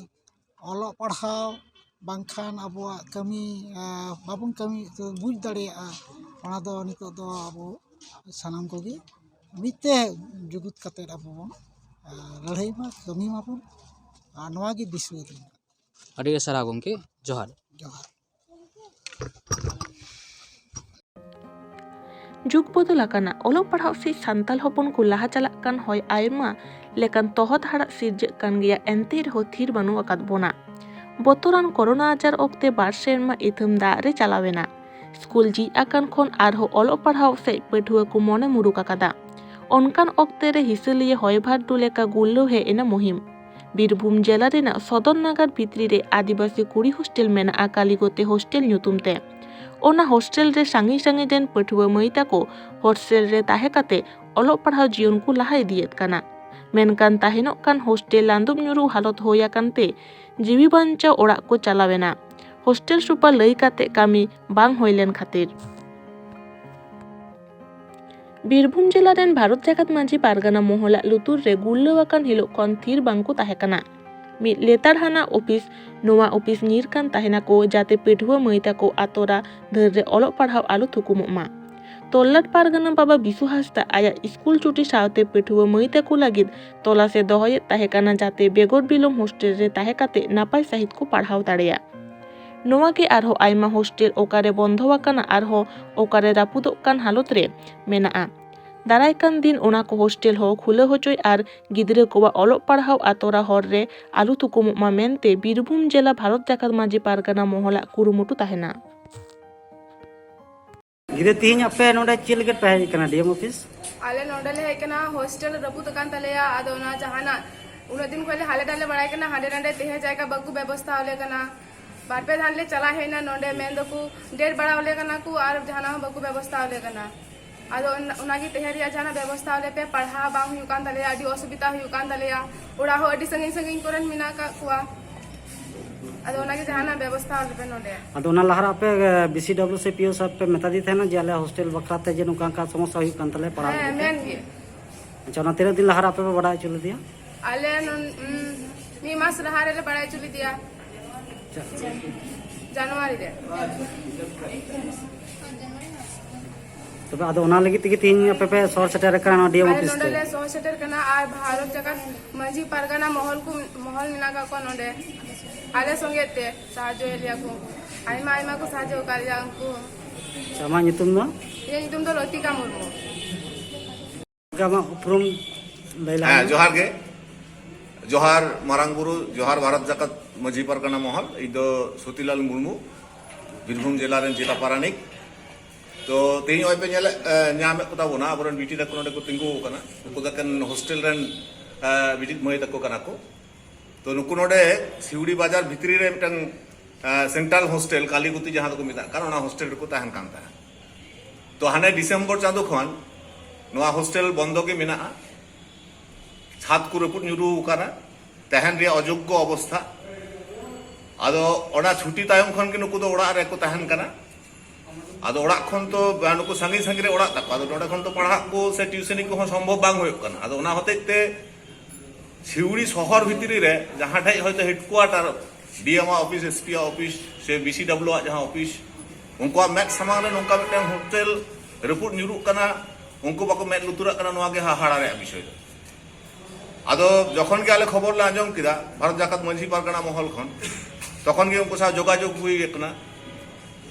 ᱚᱞᱚᱜ ᱯᱟᱲᱦᱟᱣ ᱵᱟᱝᱠᱷᱟᱱ ᱟᱵᱚᱣᱟᱜ ᱠᱟᱹᱢᱤ ᱵᱟᱵᱚᱱ ᱠᱟᱹᱢᱤ ᱵᱩᱡᱽ ᱫᱟᱲᱮᱭᱟᱜᱼᱟ᱾ ᱚᱱᱟ ᱫᱚ ᱱᱤᱛᱚᱜ ᱫᱚ ᱟᱵᱚ ᱥᱟᱱᱟᱢ ᱠᱚᱜᱮ ᱢᱤᱫ ᱛᱮ ᱡᱩᱜᱩᱫ ᱠᱟᱛᱮ ᱟᱵᱚ ᱵᱚᱱ ᱞᱟᱹᱲᱦᱟᱹᱭ ᱢᱟ, ᱠᱟᱹᱢᱤ ᱢᱟᱵᱚᱱ᱾ ᱟᱨ ᱱᱚᱣᱟ ᱜᱮ ᱫᱤᱥᱩᱣᱟᱹ ᱫᱚ᱾ ᱟᱹᱰᱤ ᱟᱹᱰᱤ ᱥᱟᱨᱦᱟᱣ ᱜᱚᱢᱠᱮ, ᱡᱚᱦᱟᱨ᱾ ᱡᱚᱦᱟᱨ᱾ ᱡᱩᱜᱽ ᱵᱚᱫᱚᱞ ᱟᱠᱟᱱᱟ᱾ ᱚᱞᱚᱜ ᱯᱟᱲᱦᱟᱣ ᱥᱮᱫ ᱥᱟᱱᱛᱟᱲ ᱦᱚᱯᱚᱱ ᱠᱚ ᱞᱟᱦᱟ ᱪᱟᱞᱟᱜ ᱠᱟᱱ ᱦᱚᱭ ᱟᱭᱢᱟ ᱞᱮᱠᱟᱱ ᱛᱚᱦᱚᱫ ᱦᱟᱲᱟᱜ ᱥᱤᱨᱡᱟᱹᱜ ᱠᱟᱱ ᱜᱮᱭᱟ, ᱮᱱᱛᱮ ᱨᱮᱦᱚᱸ ᱛᱷᱤᱨ ᱵᱟᱹᱱᱩᱜ ᱟᱠᱟᱫ ᱵᱚᱱᱟ᱾ ᱵᱚᱛᱚᱨᱟᱱ ᱠᱚᱨᱳᱱᱟ ᱟᱡᱟᱨ ᱚᱠᱛᱮ ᱵᱟᱨ ᱥᱮᱨᱢᱟ ᱤᱛᱟᱹᱢ ᱫᱟᱜ ᱨᱮ ᱪᱟᱞᱟᱣ ᱮᱱᱟ᱾ ᱥᱠᱩᱞ ᱡᱷᱤᱡ ᱟᱠᱟᱱ ᱠᱷᱚᱱ ᱟᱨᱦᱚᱸ ᱚᱞᱚᱜ ᱯᱟᱲᱦᱟᱣ ᱥᱮᱫ ᱯᱟᱹᱴᱷᱩᱣᱟᱹ ᱠᱚ ᱢᱚᱱᱮ ᱢᱩᱨᱩᱠ ᱟᱠᱟᱫᱟ᱾ ᱚᱱᱠᱟᱱ ᱚᱠᱛᱮ ᱨᱮ ᱦᱤᱥᱟᱹᱞᱤᱭᱟᱹ ᱦᱚᱭ ᱵᱷᱟᱨᱰᱩ ᱞᱮᱠᱟ ᱜᱩᱨᱞᱟᱹᱣ ᱦᱮᱡ ᱮᱱᱟ ᱢᱩᱦᱤᱢ᱾ ᱵᱤᱨᱵᱷᱩᱢ ᱡᱮᱞᱟ ᱨᱮᱱᱟᱜ ᱥᱚᱫᱚᱨ ᱱᱟᱜᱟᱨ ᱵᱷᱤᱛᱨᱤ ᱨᱮ ᱟᱹᱫᱤᱵᱟᱹᱥᱤ ᱠᱩᱲᱤ ᱦᱳᱥᱴᱮᱞ ᱢᱮᱱᱟᱜᱼᱟ, ᱠᱟᱞᱤᱜᱚᱛᱮ ᱦᱳᱥᱴᱮᱞ ᱧᱩᱛᱩᱢ ᱛᱮ᱾ ᱚᱱᱟ ᱦᱳᱥᱴᱮᱞ ᱨᱮ ᱥᱟᱺᱜᱤᱧ ᱥᱟᱺᱜᱤᱧ ᱨᱮᱱ ᱯᱟᱹᱴᱷᱩᱣᱟᱹ ᱢᱟᱹᱭ ᱛᱟᱠᱚ ᱦᱳᱥᱴᱮᱞ ᱨᱮ ᱛᱟᱦᱮᱸ ᱠᱟᱛᱮ ᱚᱞᱚᱜ ᱯᱟᱲᱦᱟᱣ ᱡᱤᱭᱚᱱ ᱠᱚ ᱞᱟᱦᱟ ᱤᱫᱤᱭᱮᱫ ᱠᱟᱱᱟ᱾ ᱢᱮᱱᱠᱷᱟᱱ ᱛᱟᱦᱮᱱᱚᱜ ᱠᱟᱱ ᱦᱳᱥᱴᱮᱞ ᱞᱟᱸᱫᱩᱵ ᱧᱩᱨᱩ ᱦᱟᱞᱚᱛ ᱦᱩᱭ ᱟᱠᱟᱱ ᱛᱮ ᱡᱤᱣᱤ ᱵᱟᱧᱪᱟᱣ ᱚᱲᱟᱜ ᱠᱚ ᱪᱟᱞᱟᱣ ᱮᱱᱟ᱾ ᱦᱳᱥᱴᱮᱞ ᱥᱩᱯᱟᱨ ᱞᱟᱹᱭ ᱠᱟᱛᱮ ᱠᱟᱹᱢᱤ ᱵᱟᱝ ᱦᱩᱭ ᱞᱮᱱ ᱠᱷᱟᱹᱛᱤᱨ᱾ ᱵᱤᱨᱵᱷᱩᱢ ᱡᱮᱞᱟ ᱨᱮᱱ ᱵᱷᱟᱨᱚᱛ ᱡᱟᱠᱟᱛ ᱢᱟᱹᱡᱷᱤ ᱯᱟᱨᱜᱟᱱᱟ ᱢᱚᱦᱚᱞᱟᱜ ᱞᱩᱛᱩᱨ ᱨᱮ ᱜᱩᱨᱞᱟᱹᱣ ᱟᱠᱟᱱ ᱦᱤᱞᱳᱜ ᱠᱷᱚᱱ ᱛᱷᱤᱨ ᱵᱟᱝᱠᱚ ᱛᱟᱦᱮᱸ ᱠᱟᱱᱟ᱾ ᱢᱤᱫ ᱞᱮᱛᱟᱲ ᱦᱟᱱᱟ ᱚᱯᱷᱤᱥ ᱱᱚᱣᱟ ᱚᱯᱷᱤᱥ ᱧᱤᱨ ᱠᱟᱱ ᱛᱟᱦᱮᱱᱟᱠᱚ, ᱡᱟᱛᱮ ᱯᱟᱹᱴᱷᱩᱣᱟᱹ ᱢᱟᱹᱭ ᱛᱟᱠᱚ ᱟᱛᱚᱨᱟ ᱫᱷᱟᱹᱨ ᱨᱮ ᱚᱞᱚᱜ ᱯᱟᱲᱦᱟᱣ ᱟᱞᱚ ᱛᱷᱩᱠᱩᱢᱚᱜ ᱢᱟ᱾ ᱛᱚᱞᱞᱟᱴ ᱯᱟᱨᱜᱟᱱᱟ ᱵᱟᱵᱟ ᱵᱤᱥᱩ ᱦᱟᱸᱥᱫᱟ ᱟᱭᱟᱜ ᱥᱠᱩᱞ ᱪᱷᱩᱴᱤ ᱥᱟᱶᱛᱮ ᱯᱟᱹᱴᱷᱩᱣᱟᱹ ᱢᱟᱹᱭ ᱛᱟᱠᱚ ᱞᱟᱹᱜᱤᱫ ᱛᱚᱞᱟᱥ ᱮ ᱫᱚᱦᱚᱭᱮᱫ ᱛᱟᱦᱮᱸ ᱠᱟᱱᱟ, ᱡᱟᱛᱮ ᱵᱮᱜᱚᱨ ᱵᱤᱞᱚᱢ ᱦᱳᱥᱴᱮᱞ ᱨᱮ ᱛᱟᱦᱮᱸ ᱠᱟᱛᱮ ᱱᱟᱯᱟᱭ ᱥᱟᱹᱦᱤᱡ ᱠᱚ ᱯᱟᱲᱦᱟᱣ ᱫᱟᱲᱮᱭᱟᱜ᱾ ᱱᱚᱣᱟ ᱜᱮ ᱟᱨᱦᱚᱸ ᱟᱭᱢᱟ ᱦᱳᱥᱴᱮᱞ ᱚᱠᱟᱨᱮ ᱵᱚᱱᱫᱷᱚ ᱟᱠᱟᱱᱟ, ᱟᱨᱦᱚᱸ ᱚᱠᱟᱨᱮ ᱨᱟᱹᱯᱩᱫᱚᱜ ᱠᱟᱱ ᱦᱟᱞᱚᱛ ᱨᱮ ᱢᱮᱱᱟᱜᱼᱟ᱾ ᱫᱟᱨᱟᱭ ᱠᱟᱱ ᱫᱤᱱ ᱚᱱᱟ ᱠᱚ ᱦᱳᱥᱴᱮᱞ ᱦᱚᱸ ᱠᱷᱩᱞᱟᱹᱣ ᱦᱚᱪᱚᱭ ᱟᱨ ᱜᱤᱫᱽᱨᱟᱹ ᱠᱚᱣᱟᱜ ᱚᱞᱚᱜ ᱯᱟᱲᱦᱟᱣ ᱟᱛᱚᱨᱟ ᱦᱚᱨ ᱨᱮ ᱟᱞᱚ ᱛᱷᱩᱠᱩᱢᱚᱜ ᱢᱟ ᱢᱮᱱᱛᱮ ᱵᱤᱨᱵᱷᱩᱢ ᱡᱮᱞᱟ ᱵᱷᱟᱨᱚᱛ ᱡᱟᱠᱟᱛ ᱢᱟᱹᱡᱷᱤ ᱯᱟᱨᱜᱟᱱᱟ ᱢᱚᱦᱚᱞᱟᱜ ᱠᱩᱨᱩᱢᱩᱴᱩ ᱛᱟᱦᱮᱱᱟ᱾ ᱜᱤᱫᱽᱨᱟᱹ, ᱛᱮᱦᱮᱧ ᱟᱯᱮ ᱱᱚᱰᱮ ᱪᱮᱫ ᱞᱟᱹᱜᱤᱫ ᱯᱮ ᱦᱮᱡ ᱟᱠᱟᱱᱟ ᱰᱤ ᱮᱢ ᱚᱯᱷᱤᱥ? ᱟᱞᱮ ᱱᱚᱰᱮ ᱞᱮ ᱦᱮᱡ ᱟᱠᱟᱱᱟ, ᱦᱳᱥᱴᱮᱞ ᱨᱟᱹᱯᱩᱫ ᱟᱠᱟᱱ ᱛᱟᱞᱮᱭᱟ᱾ ᱟᱫᱚ ᱚᱱᱟ ᱡᱟᱦᱟᱱᱟᱜ, ᱩᱱᱟᱹᱜ ᱫᱤᱱ ᱠᱷᱚᱱ ᱞᱮ ᱦᱟᱞᱮ ᱰᱟᱞᱮ ᱵᱟᱲᱟᱭ ᱠᱟᱱᱟ, ᱦᱟᱸᱰᱮ ᱱᱟᱰᱮ ᱛᱟᱦᱮᱸ ᱡᱟᱭᱜᱟ ᱵᱟᱠᱚ ᱵᱮᱵᱚᱥᱛᱷᱟ ᱟᱞᱮ ᱠᱟᱱᱟ᱾ ᱵᱟᱨ ᱯᱮ ᱫᱷᱟᱣ ᱞᱮ ᱪᱟᱞᱟᱣ ᱦᱮᱡ ᱮᱱᱟ, ᱱᱚᱰᱮ ᱢᱮᱱ ᱫᱚᱠᱚ ᱰᱮᱴ ᱵᱟᱲᱟ ᱟᱞᱮ ᱠᱟᱱᱟ ᱠᱚ ᱟᱨ ᱡᱟᱦᱟᱱᱟᱜ ᱦᱚᱸ ᱵᱟᱠᱚ ᱵᱮᱵᱚᱥᱛᱷᱟ ᱟᱞᱮ ᱠᱟᱱᱟ᱾ ᱟᱫᱚ ᱚᱱ- ᱚᱱᱟᱜᱮ ᱛᱟᱦᱮᱸ ᱨᱮᱭᱟᱜ ᱡᱟᱦᱟᱱᱟᱜ ᱵᱮᱵᱚᱥᱛᱷᱟ ᱟᱞᱮ ᱯᱮ, ᱯᱟᱲᱦᱟᱣ ᱵᱟᱝ ᱦᱩᱭᱩᱜ ᱠᱟᱱ ᱛᱟᱞᱮᱭᱟ, ᱟᱹᱰᱤ ᱚᱥᱩᱵᱤᱫᱷᱟ ᱦᱩᱭᱩᱜ ᱠᱟᱱ ᱛᱟᱞᱮᱭᱟ, ᱚᱲᱟᱜ ᱦᱚᱸ ᱟᱹᱰᱤ ᱥᱟᱺᱜᱤᱧ ᱥᱟᱺᱜᱤᱧ ᱠᱚᱨᱮᱱ ᱢᱮᱱᱟᱜ ᱟᱠᱟᱫ ᱠᱚᱣᱟ᱾ ᱟᱫᱚ ᱚᱱᱟᱜᱮ ᱡᱟᱦᱟᱱᱟᱜ ᱵᱮᱵᱚᱥᱛᱷᱟ ᱟᱞᱮ ᱯᱮ ᱱᱚᱰᱮ᱾ ᱟᱫᱚ ᱚᱱᱟ ᱞᱟᱦᱟᱨᱮ ᱟᱯᱮ ᱵᱤ ᱥᱤ ᱰᱟᱵᱞᱤᱭᱩ ᱥᱮ ᱯᱤ ᱳ ᱥᱟᱨ ᱯᱮ ᱢᱮᱛᱟ ᱫᱤ ᱛᱟᱦᱮᱱᱟ ᱡᱮ ᱟᱞᱮ ᱦᱳᱥᱴᱮᱞ ᱵᱟᱠᱷᱨᱟ ᱛᱮ ᱡᱮ ᱱᱚᱝᱠᱟ ᱚᱱᱠᱟ ᱥᱚᱢᱚᱥᱥᱟ ᱦᱩᱭᱩᱜ ᱠᱟᱱ ᱛᱟᱞᱮᱭᱟ ᱯᱟᱲᱦᱟᱣ ᱦᱮᱸ, ᱞᱟᱹᱜᱤᱫ ᱛᱮ? ᱢᱮᱱ ᱜᱮ᱾ ᱟᱪᱪᱷᱟ, ᱚᱱᱟ ᱛᱤᱱᱟᱹᱜ ᱫᱤᱱ ᱞᱟᱦᱟᱨᱮ ᱟᱯᱮ ᱯᱮ ᱵᱟᱰᱟᱭ ᱦᱚᱪᱚ ᱞᱮᱫᱮᱭᱟ? ᱟᱞᱮ ᱱᱚᱱ- ᱩᱢ, ᱢᱤᱫ ᱢᱟᱥ ᱞᱟᱦᱟ ᱨᱮᱞᱮ ᱵᱟᱲᱟᱭ ᱦᱚᱪᱚ ᱞᱮᱫᱮᱭᱟ᱾ ᱟᱪᱪᱷᱟ᱾ ᱡᱟᱱᱩᱣᱟᱨᱤ ᱨᱮ᱾ ᱛᱚᱵᱮ ᱟᱫᱚ ᱚᱱᱟ ᱞᱟᱹᱜᱤᱫ ᱛᱮᱜᱮ ᱛᱮᱦᱮᱧ ᱟᱯᱮ ᱯᱮ ᱥᱚᱦᱚᱨ ᱥᱮᱴᱮᱨ ᱟᱠᱟᱱᱟ ᱱᱚᱣᱟ ᱰᱤ ᱮᱢ ᱟᱞᱮ ᱚᱯᱷᱤᱥ ᱱᱚᱰᱮ ᱛᱮ? ᱞᱮ ᱥᱚᱦᱚᱨ ᱥᱮᱴᱮᱨ ᱠᱟᱱᱟ ᱟᱨ ᱵᱷᱟᱨᱚᱛ ᱡᱟᱠᱟᱛ ᱢᱟᱹᱡᱷᱤ ᱯᱟᱨᱜᱟᱱᱟ ᱢᱚᱦᱚᱞ ᱠᱚ, ᱢᱚᱦᱚᱞ ᱢᱮᱱᱟᱜ ᱟᱠᱟᱫ ᱠᱚᱣᱟ ᱱᱚᱰᱮ᱾ ᱟᱞᱮ ᱥᱚᱸᱜᱮ ᱛᱮ ᱥᱟᱦᱟᱡᱽᱡᱚᱭᱮᱫ ᱞᱮᱭᱟ ᱠᱚ᱾ ᱟᱭᱢᱟ ᱟᱭᱢᱟ ᱠᱚ ᱥᱟᱦᱟᱡᱽᱡᱚ ᱟᱠᱟᱫ ᱞᱮᱭᱟ ᱩᱱᱠᱩ᱾ ᱟᱪᱪᱷᱟ, ᱟᱢᱟᱜ ᱧᱩᱛᱩᱢ ᱫᱚ? ᱤᱧᱟᱹᱜ ᱧᱩᱛᱩᱢ ᱫᱚ ᱞᱚᱛᱤᱠᱟ ᱢᱩᱨᱢᱩ᱾ ᱟᱢᱟᱜ ᱩᱯᱨᱩᱢ ᱞᱟᱹᱭ ᱞᱟᱦᱟ ᱦᱮᱸ, ᱢᱮ᱾ ᱡᱚᱦᱟᱨ ᱜᱮ᱾ ᱡᱚᱦᱟᱨ ᱢᱟᱨᱟᱝ ᱵᱩᱨᱩ, ᱡᱚᱦᱟᱨ ᱵᱷᱟᱨᱚᱛ ᱡᱟᱠᱟᱛ ᱢᱟᱹᱡᱷᱤ ᱯᱟᱨᱜᱟᱱᱟ ᱢᱚᱦᱚᱞ᱾ ᱤᱧ ᱫᱚ ᱥᱚᱛᱤᱞᱟᱞ ᱢᱩᱨᱢᱩ, ᱵᱤᱨᱵᱷᱩᱢ ᱡᱮᱞᱟ ᱨᱮᱱ ᱡᱮᱞᱟ ᱯᱟᱨᱟᱱᱤᱠ᱾ ᱛᱚ, ᱛᱮᱦᱮᱧ ᱱᱚᱜᱼᱚᱭ ᱯᱮ ᱧᱮᱞᱮᱫ, ᱮ, ᱧᱟᱢᱮᱫ ᱠᱚ ᱛᱟᱵᱚᱱᱟ, ᱟᱵᱚᱨᱮᱱ ᱵᱤᱴᱤ ᱛᱟᱠᱚ ᱱᱚᱰᱮ ᱠᱚ ᱛᱤᱸᱜᱩ ᱟᱠᱟᱱᱟ᱾ ᱱᱩᱠᱩ ᱫᱚ ᱮᱠᱮᱱ ᱦᱳᱥᱴᱮᱞ ᱨᱮᱱ, ᱮ, ᱵᱤᱴᱤ ᱢᱟᱹᱭ ᱛᱟᱠᱚ ᱠᱟᱱᱟ ᱠᱚ᱾ ᱛᱚ, ᱱᱩᱠᱩ ᱱᱚᱰᱮ ᱥᱤᱣᱲᱤ ᱵᱟᱡᱟᱨ ᱵᱷᱤᱛᱨᱤ ᱨᱮ ᱢᱤᱫᱴᱟᱝ, ᱮ, ᱥᱮᱱᱴᱨᱟᱞ ᱦᱳᱥᱴᱮᱞ, ᱠᱟᱞᱤᱜᱩᱛᱤ ᱡᱟᱦᱟᱸ ᱫᱚᱠᱚ ᱢᱮᱛᱟᱜ ᱠᱟᱱ, ᱚᱱᱟ ᱦᱳᱥᱴᱮᱞ ᱨᱮᱠᱚ ᱛᱟᱦᱮᱱ ᱠᱟᱱ ᱛᱟᱦᱮᱸᱫ᱾ ᱛᱚ, ᱦᱟᱱᱮ ᱰᱤᱥᱮᱢᱵᱚᱨ ᱪᱟᱸᱫᱳ ᱠᱷᱚᱱ ᱱᱚᱣᱟ ᱦᱳᱥᱴᱮᱞ ᱵᱚᱱᱫᱚ ᱜᱮ ᱢᱮᱱᱟᱜᱼᱟ᱾ ᱪᱷᱟᱫᱽ ᱠᱚ ᱨᱟᱹᱯᱩᱫ ᱧᱩᱨᱩ ᱟᱠᱟᱱᱟ, ᱛᱟᱦᱮᱱ ᱨᱮᱭᱟᱜ ᱚᱡᱳᱜᱽᱜᱚ ᱚᱵᱚᱥᱛᱷᱟ᱾ ᱟᱫᱚ ᱚᱱᱟ ᱪᱷᱩᱴᱤ ᱛᱟᱭᱚᱢ ᱠᱷᱚᱱ ᱜᱮ ᱱᱩᱠᱩ ᱫᱚ ᱚᱲᱟᱜ ᱨᱮᱠᱚ ᱛᱟᱦᱮᱱ ᱠᱟᱱᱟ᱾ ᱟᱫᱚ ᱚᱲᱟᱜ ᱠᱷᱚᱱ ᱛᱚ, ᱱᱩᱠᱩ ᱥᱟᱺᱜᱤᱧ ᱥᱟᱺᱜᱤᱧ ᱨᱮ ᱚᱲᱟᱜ ᱛᱟᱠᱚ, ᱟᱫᱚ ᱱᱚᱰᱮ ᱠᱷᱚᱱ ᱛᱚ ᱯᱟᱲᱦᱟᱜ ᱠᱚ ᱥᱮ ᱴᱤᱭᱩᱥᱚᱱᱤ ᱠᱚᱦᱚᱸ ᱥᱚᱢᱵᱷᱚᱵ ᱵᱟᱝ ᱦᱩᱭᱩᱜ ᱠᱟᱱᱟ᱾ ᱟᱫᱚ ᱚᱱᱟ ᱦᱚᱛᱮᱡ ᱛᱮ ᱥᱤᱣᱲᱤ ᱥᱚᱦᱚᱨ ᱵᱷᱤᱛᱨᱤ ᱨᱮ ᱡᱟᱦᱟᱸ ᱴᱷᱮᱡ ᱦᱚᱭᱛᱳ ᱦᱮᱰᱠᱩᱣᱟᱴᱟᱨ, ᱰᱤ ᱮᱢ ᱟᱜ ᱚᱯᱷᱤᱥ, ᱮᱥ ᱯᱤ ᱟᱜ ᱚᱯᱷᱤᱥ ᱥᱮ ᱵᱤ ᱥᱤ ᱰᱟᱵᱞᱤᱭᱩ ᱟᱜ ᱡᱟᱦᱟᱸ ᱚᱯᱷᱤᱥ, ᱩᱱᱠᱩᱣᱟᱜ ᱢᱮᱫ ᱥᱟᱢᱟᱝ ᱨᱮ ᱱᱚᱝᱠᱟ ᱢᱤᱫᱴᱟᱝ ᱦᱳᱥᱴᱮᱞ ᱨᱟᱹᱯᱩᱫ ᱧᱩᱨᱩᱜ ᱠᱟᱱᱟ, ᱩᱱᱠᱩ ᱵᱟᱠᱚ ᱢᱮᱫ ᱞᱩᱛᱩᱨᱟᱜ ᱠᱟᱱᱟ᱾ ᱱᱚᱣᱟ ᱜᱮ ᱦᱟᱦᱟᱲᱟ ᱨᱮᱭᱟᱜ ᱵᱤᱥᱚᱭ ᱫᱚ᱾ ᱟᱫᱚ ᱡᱚᱠᱷᱚᱱ ᱜᱮ ᱟᱞᱮ ᱠᱷᱚᱵᱚᱨ ᱞᱮ ᱟᱸᱡᱚᱢ ᱠᱮᱫᱟ ᱵᱷᱟᱨᱚᱛ ᱡᱟᱠᱟᱛ ᱢᱟᱹᱡᱷᱤ ᱯᱟᱨᱜᱟᱱᱟ ᱢᱚᱦᱚᱞ ᱠᱷᱚᱱ, ᱛᱚᱠᱷᱚᱱ ᱜᱮ ᱩᱱᱠᱩ ᱥᱟᱶ ᱡᱳᱜᱟᱡᱳᱜᱽ ᱦᱩᱭ ᱟᱠᱟᱱᱟ᱾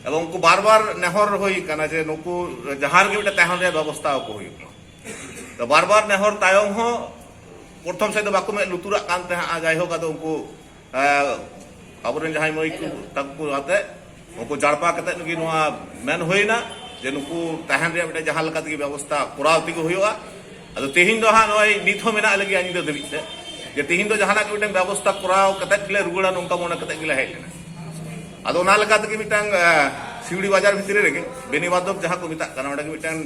ᱮᱵᱚᱝ ᱩᱱᱠᱩ ᱵᱟᱨ ᱵᱟᱨ ᱱᱮᱦᱚᱨ ᱦᱩᱭ ᱟᱠᱟᱱᱟ ᱡᱮ ᱱᱩᱠᱩ ᱡᱟᱦᱟᱸ ᱨᱮᱜᱮ ᱢᱤᱫᱴᱮᱱ ᱛᱟᱦᱮᱱ ᱨᱮᱭᱟᱜ ᱵᱮᱵᱚᱥᱛᱷᱟ ᱟᱠᱚ ᱦᱩᱭᱩᱜ ᱢᱟ᱾ ᱛᱚ ᱵᱟᱨ ᱵᱟᱨ ᱱᱮᱦᱚᱨ ᱛᱟᱭᱚᱢ ᱦᱚᱸ ᱯᱨᱚᱛᱷᱚᱢ ᱥᱮᱫ ᱫᱚ ᱵᱟᱠᱚ ᱢᱮᱫ ᱞᱩᱛᱩᱨᱟᱜ ᱠᱟᱱ ᱛᱟᱦᱮᱸᱫᱼᱟ᱾ ᱡᱟᱭᱦᱳᱠ, ᱟᱫᱚ ᱩᱱᱠᱩ, ᱮ, ᱟᱵᱚᱨᱮᱱ ᱡᱟᱦᱟᱸᱭ ᱢᱟᱹᱭ ᱠᱚ ᱛᱟᱠᱚ ᱠᱚ ᱟᱛᱮ ᱩᱱᱠᱩ ᱡᱟᱲᱯᱟ ᱠᱟᱛᱮ ᱜᱮ ᱱᱚᱣᱟ ᱢᱮᱱ ᱦᱩᱭᱱᱟ ᱡᱮ ᱱᱩᱠᱩ ᱛᱟᱦᱮᱱ ᱨᱮᱭᱟᱜ ᱢᱤᱫᱴᱮᱱ ᱡᱟᱦᱟᱸ ᱞᱮᱠᱟ ᱛᱮᱜᱮ ᱵᱮᱵᱚᱥᱛᱷᱟ ᱠᱚᱨᱟᱣ ᱛᱮᱜᱮ ᱦᱩᱭᱩᱜᱼᱟ᱾ ᱟᱫᱚ ᱛᱮᱦᱮᱧ ᱫᱚ ᱦᱟᱸᱜ ᱱᱚᱜᱼᱚᱭ ᱱᱤᱛ ᱦᱚᱸ ᱢᱮᱱᱟᱜ ᱞᱮᱜᱮᱭᱟ ᱧᱤᱫᱟᱹ ᱫᱷᱟᱹᱵᱤᱡ ᱛᱮ, ᱡᱮ ᱛᱮᱦᱮᱧ ᱫᱚ ᱡᱟᱦᱟᱱᱟᱜ ᱜᱮ ᱢᱤᱫᱴᱮᱱ ᱵᱮᱵᱚᱥᱛᱷᱟ ᱠᱚᱨᱟᱣ ᱠᱟᱛᱮ ᱜᱮᱞᱮ ᱨᱩᱣᱟᱹᱲᱟ, ᱱᱚᱝᱠᱟ ᱢᱚᱱᱮ ᱠᱟᱛᱮ ᱜᱮᱞᱮ ᱦᱮᱡ ᱞᱮᱱᱟ᱾ ᱟᱫᱚ ᱚᱱᱟ ᱞᱮᱠᱟ ᱛᱮᱜᱮ ᱢᱤᱫᱴᱟᱝ, ᱮ, ᱥᱤᱣᱲᱤ ᱵᱟᱡᱟᱨ ᱵᱷᱤᱛᱨᱤ ᱨᱮᱜᱮ ᱵᱮᱱᱤ ᱵᱟᱫᱚᱵ ᱡᱟᱦᱟᱸ ᱠᱚ ᱢᱮᱛᱟᱜ ᱠᱟᱱᱟ, ᱚᱸᱰᱮ ᱜᱮ ᱢᱤᱫᱴᱟᱝ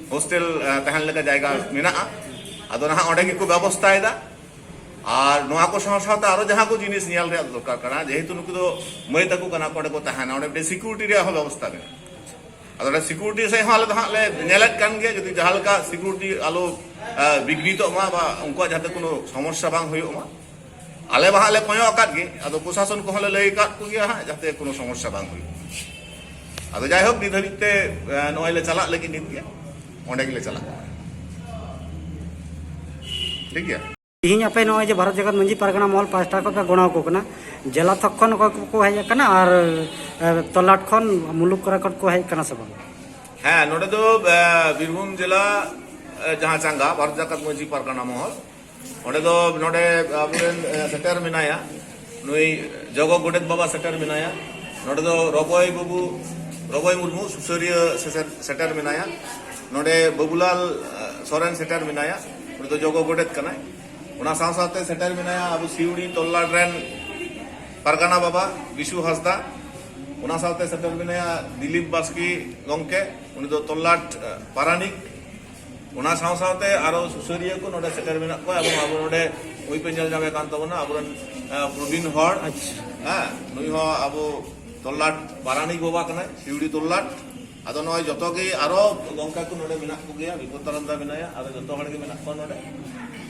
ᱦᱳᱥᱴᱮᱞ, ᱮ, ᱛᱟᱦᱮᱱ ᱞᱮᱠᱟ ᱡᱟᱭᱜᱟ ᱢᱮᱱᱟᱜᱼᱟ᱾ ᱟᱫᱚ ᱱᱟᱦᱟᱜ ᱚᱸᱰᱮ ᱜᱮᱠᱚ ᱵᱮᱵᱚᱥᱛᱷᱟᱭᱮᱫᱟ᱾ ᱟᱨ ᱱᱚᱣᱟ ᱠᱚ ᱥᱟᱶ ᱥᱟᱶᱛᱮ ᱟᱨᱚ ᱡᱟᱦᱟᱸ ᱠᱚ ᱡᱤᱱᱤᱥ ᱧᱮᱞ ᱨᱮᱭᱟᱜ ᱫᱚᱨᱠᱟᱨ ᱠᱟᱱᱟ, ᱡᱮᱦᱮᱛᱩ ᱱᱩᱠᱩ ᱫᱚ ᱢᱟᱹᱭ ᱛᱟᱠᱚ ᱠᱟᱱᱟ ᱠᱚ, ᱚᱸᱰᱮ ᱠᱚ ᱛᱟᱦᱮᱱᱟ, ᱚᱸᱰᱮ ᱢᱤᱫᱴᱮᱱ ᱥᱤᱠᱩᱨᱤᱴᱤ ᱨᱮᱭᱟᱜ ᱦᱚᱸ ᱵᱮᱵᱚᱥᱛᱷᱟ ᱢᱮᱱᱟᱜᱼᱟ᱾ ᱟᱫᱚ ᱚᱸᱰᱮ ᱥᱤᱠᱩᱨᱤᱴᱤ ᱥᱮᱫ ᱦᱚᱸ ᱟᱞᱮ ᱫᱚ ᱦᱟᱸᱜ ᱞᱮ ᱧᱮᱞᱮᱫ ᱠᱟᱱ ᱜᱮᱭᱟ, ᱡᱩᱫᱤ ᱡᱟᱦᱟᱸ ᱞᱮᱠᱟ ᱥᱤᱠᱩᱨᱤᱴᱤ ᱟᱞᱚ, ᱟ, ᱵᱤᱜᱷᱱᱤᱛᱚᱜ ᱢᱟ ᱵᱟ ᱩᱱᱠᱩᱣᱟᱜ ᱡᱟᱛᱮ ᱠᱚᱱᱚ ᱥᱚᱢᱚᱥᱥᱟ ᱵᱟᱝ ᱦᱩᱭᱩᱜ ᱢᱟ᱾ ᱟᱞᱮ ᱢᱟ ᱦᱟᱸᱜ ᱞᱮ ᱠᱚᱭᱚᱜ ᱟᱠᱟᱫ ᱜᱮ, ᱟᱫᱚ ᱯᱨᱚᱥᱟᱥᱚᱱ ᱠᱚᱦᱚᱸ ᱞᱮ ᱞᱟᱹᱭ ᱟᱠᱟᱫ ᱠᱚᱜᱮᱭᱟ ᱦᱟᱸᱜ, ᱡᱟᱛᱮ ᱠᱚᱱᱚ ᱥᱚᱢᱚᱥᱥᱟ ᱵᱟᱝ ᱦᱩᱭᱩᱜ᱾ ᱟᱫᱚ ᱡᱟᱭᱦᱳᱠ, ᱱᱤᱛ ᱫᱷᱟᱹᱵᱤᱡ ᱛᱮ, ᱮ, ᱱᱚᱜᱼᱚᱭ ᱞᱮ ᱪᱟᱞᱟᱜ ᱞᱟᱹᱜᱤᱫ ᱱᱤᱛ ᱜᱮ, ᱚᱸᱰᱮ ᱜᱮᱞᱮ ᱪᱟᱞᱟᱜ ᱠᱟᱱᱟ᱾ ᱴᱷᱤᱠ ᱜᱮᱭᱟ᱾ ᱛᱮᱦᱮᱧ ᱟᱯᱮ ᱱᱚᱜᱼᱚᱭ ᱡᱮ ᱵᱷᱟᱨᱚᱛ ᱡᱟᱠᱟᱛ ᱢᱟᱹᱡᱷᱤ ᱯᱟᱨᱜᱟᱱᱟ ᱢᱚᱦᱚᱞ ᱯᱟᱦᱴᱟ ᱠᱷᱚᱱ ᱯᱮ ᱜᱚᱲᱚ ᱟᱠᱚ ᱠᱟᱱᱟ, ᱡᱮᱞᱟ ᱛᱚᱠ ᱠᱷᱚᱱ ᱚᱠᱚᱭ ᱠᱚᱠᱚ ᱦᱮᱡ ᱟᱠᱟᱱᱟ ᱟᱨ, ᱮ, ᱛᱚᱞᱟᱴ ᱠᱷᱚᱱ, ᱢᱩᱞᱩᱠ ᱠᱚᱨᱟ ᱠᱷᱚᱱ ᱠᱚ ᱦᱮᱡ ᱟᱠᱟᱱᱟ ᱥᱮ ᱵᱟᱝ? ᱦᱮᱸ, ᱱᱚᱰᱮ ᱫᱚ, ᱮ, ᱵᱤᱨᱵᱷᱩᱢ ᱡᱮᱞᱟ, ᱮ, ᱡᱟᱦᱟᱸ ᱪᱟᱸᱜᱟ ᱵᱷᱟᱨᱚᱛ ᱡᱟᱠᱟᱛ ᱢᱟᱹᱡᱷᱤ ᱯᱟᱨᱜᱟᱱᱟ ᱢᱚᱦᱚᱞ, ᱚᱸᱰᱮ ᱫᱚ ᱱᱚᱰᱮ ᱟᱵᱚᱨᱮᱱ, ᱮ, ᱥᱮᱴᱮᱨ ᱢᱮᱱᱟᱭᱟ, ᱱᱩᱭ ᱡᱚᱜᱚ ᱜᱚᱰᱮᱛ ᱵᱟᱵᱟ ᱥᱮᱴᱮᱨ ᱢᱮᱱᱟᱭᱟ, ᱱᱚᱰᱮ ᱫᱚ ᱨᱚᱵᱚᱭ ᱵᱟᱹᱵᱩ, ᱨᱚᱵᱚᱭ ᱢᱩᱨᱢᱩ ᱥᱩᱥᱟᱹᱨᱤᱭᱟᱹ ᱥᱮᱴᱮᱨ, ᱥᱮᱴᱮᱨ ᱢᱮᱱᱟᱭᱟ, ᱱᱚᱰᱮ ᱵᱟᱹᱵᱩᱞᱟᱞ, ᱮ, ᱥᱚᱨᱮᱱ ᱥᱮᱴᱮᱨ ᱢᱮᱱᱟᱭᱟ, ᱩᱱᱤ ᱫᱚ ᱡᱚᱜᱚ ᱜᱚᱰᱮᱛ ᱠᱟᱱᱟᱭ᱾ ᱚᱱᱟ ᱥᱟᱶ ᱥᱟᱶᱛᱮ ᱥᱮᱴᱮᱨ ᱢᱮᱱᱟᱭᱟ ᱟᱵᱚ ᱥᱤᱣᱲᱤ ᱛᱚᱞᱞᱟᱴ ᱨᱮᱱ ᱯᱟᱨᱜᱟᱱᱟ ᱵᱟᱵᱟ ᱵᱤᱥᱩ ᱦᱟᱸᱥᱫᱟ᱾ ᱚᱱᱟ ᱥᱟᱶᱛᱮ ᱥᱮᱴᱮᱨ ᱢᱮᱱᱟᱭᱟ ᱫᱤᱞᱤᱯ ᱵᱟᱥᱠᱮ ᱜᱚᱢᱠᱮ, ᱩᱱᱤ ᱫᱚ ᱛᱚᱞᱞᱟᱴ, ᱮ, ᱯᱟᱨᱟᱱᱤᱠ᱾ ᱚᱱᱟ ᱥᱟᱶ ᱥᱟᱶᱛᱮ ᱟᱨᱚ ᱥᱩᱥᱟᱹᱨᱤᱭᱟᱹ ᱠᱚ ᱱᱚᱰᱮ ᱥᱮᱴᱮᱨ ᱢᱮᱱᱟᱜ ᱠᱚᱣᱟ, ᱮᱵᱚᱝ ᱟᱵᱚ ᱱᱚᱰᱮ ᱱᱩᱭ ᱯᱮ ᱧᱮᱞ ᱧᱟᱢᱮ ᱠᱟᱱ ᱛᱟᱵᱚᱱᱟ, ᱟᱵᱚᱨᱮᱱ, ᱮ, ᱯᱨᱚᱵᱤᱱ ᱦᱚᱲ᱾ ᱟᱪᱪᱷᱟ᱾ ᱦᱮᱸ, ᱱᱩᱭ ᱦᱚᱸ ᱟᱵᱚ ᱛᱚᱞᱞᱟᱴ ᱯᱟᱨᱟᱱᱤᱠ ᱵᱟᱵᱟ ᱠᱟᱱᱟᱭ, ᱥᱤᱣᱲᱤ ᱛᱚᱞᱞᱟᱴ᱾ ᱟᱫᱚ ᱱᱚᱜᱼᱚᱭ ᱡᱚᱛᱚ ᱜᱮ ᱟᱨᱚ ᱜᱚᱝᱠᱮ ᱠᱚ ᱱᱚᱰᱮ ᱢᱮᱱᱟᱜ ᱠᱚᱜᱮᱭᱟ, ᱵᱤᱯᱚᱫ ᱛᱟᱨᱟᱢ ᱫᱟ ᱢᱮᱱᱟᱭᱟ, ᱟᱨᱚ ᱡᱚᱛᱚ ᱦᱚᱲ ᱜᱮ ᱢᱮᱱᱟᱜ ᱠᱚᱣᱟ ᱱᱚᱰᱮ᱾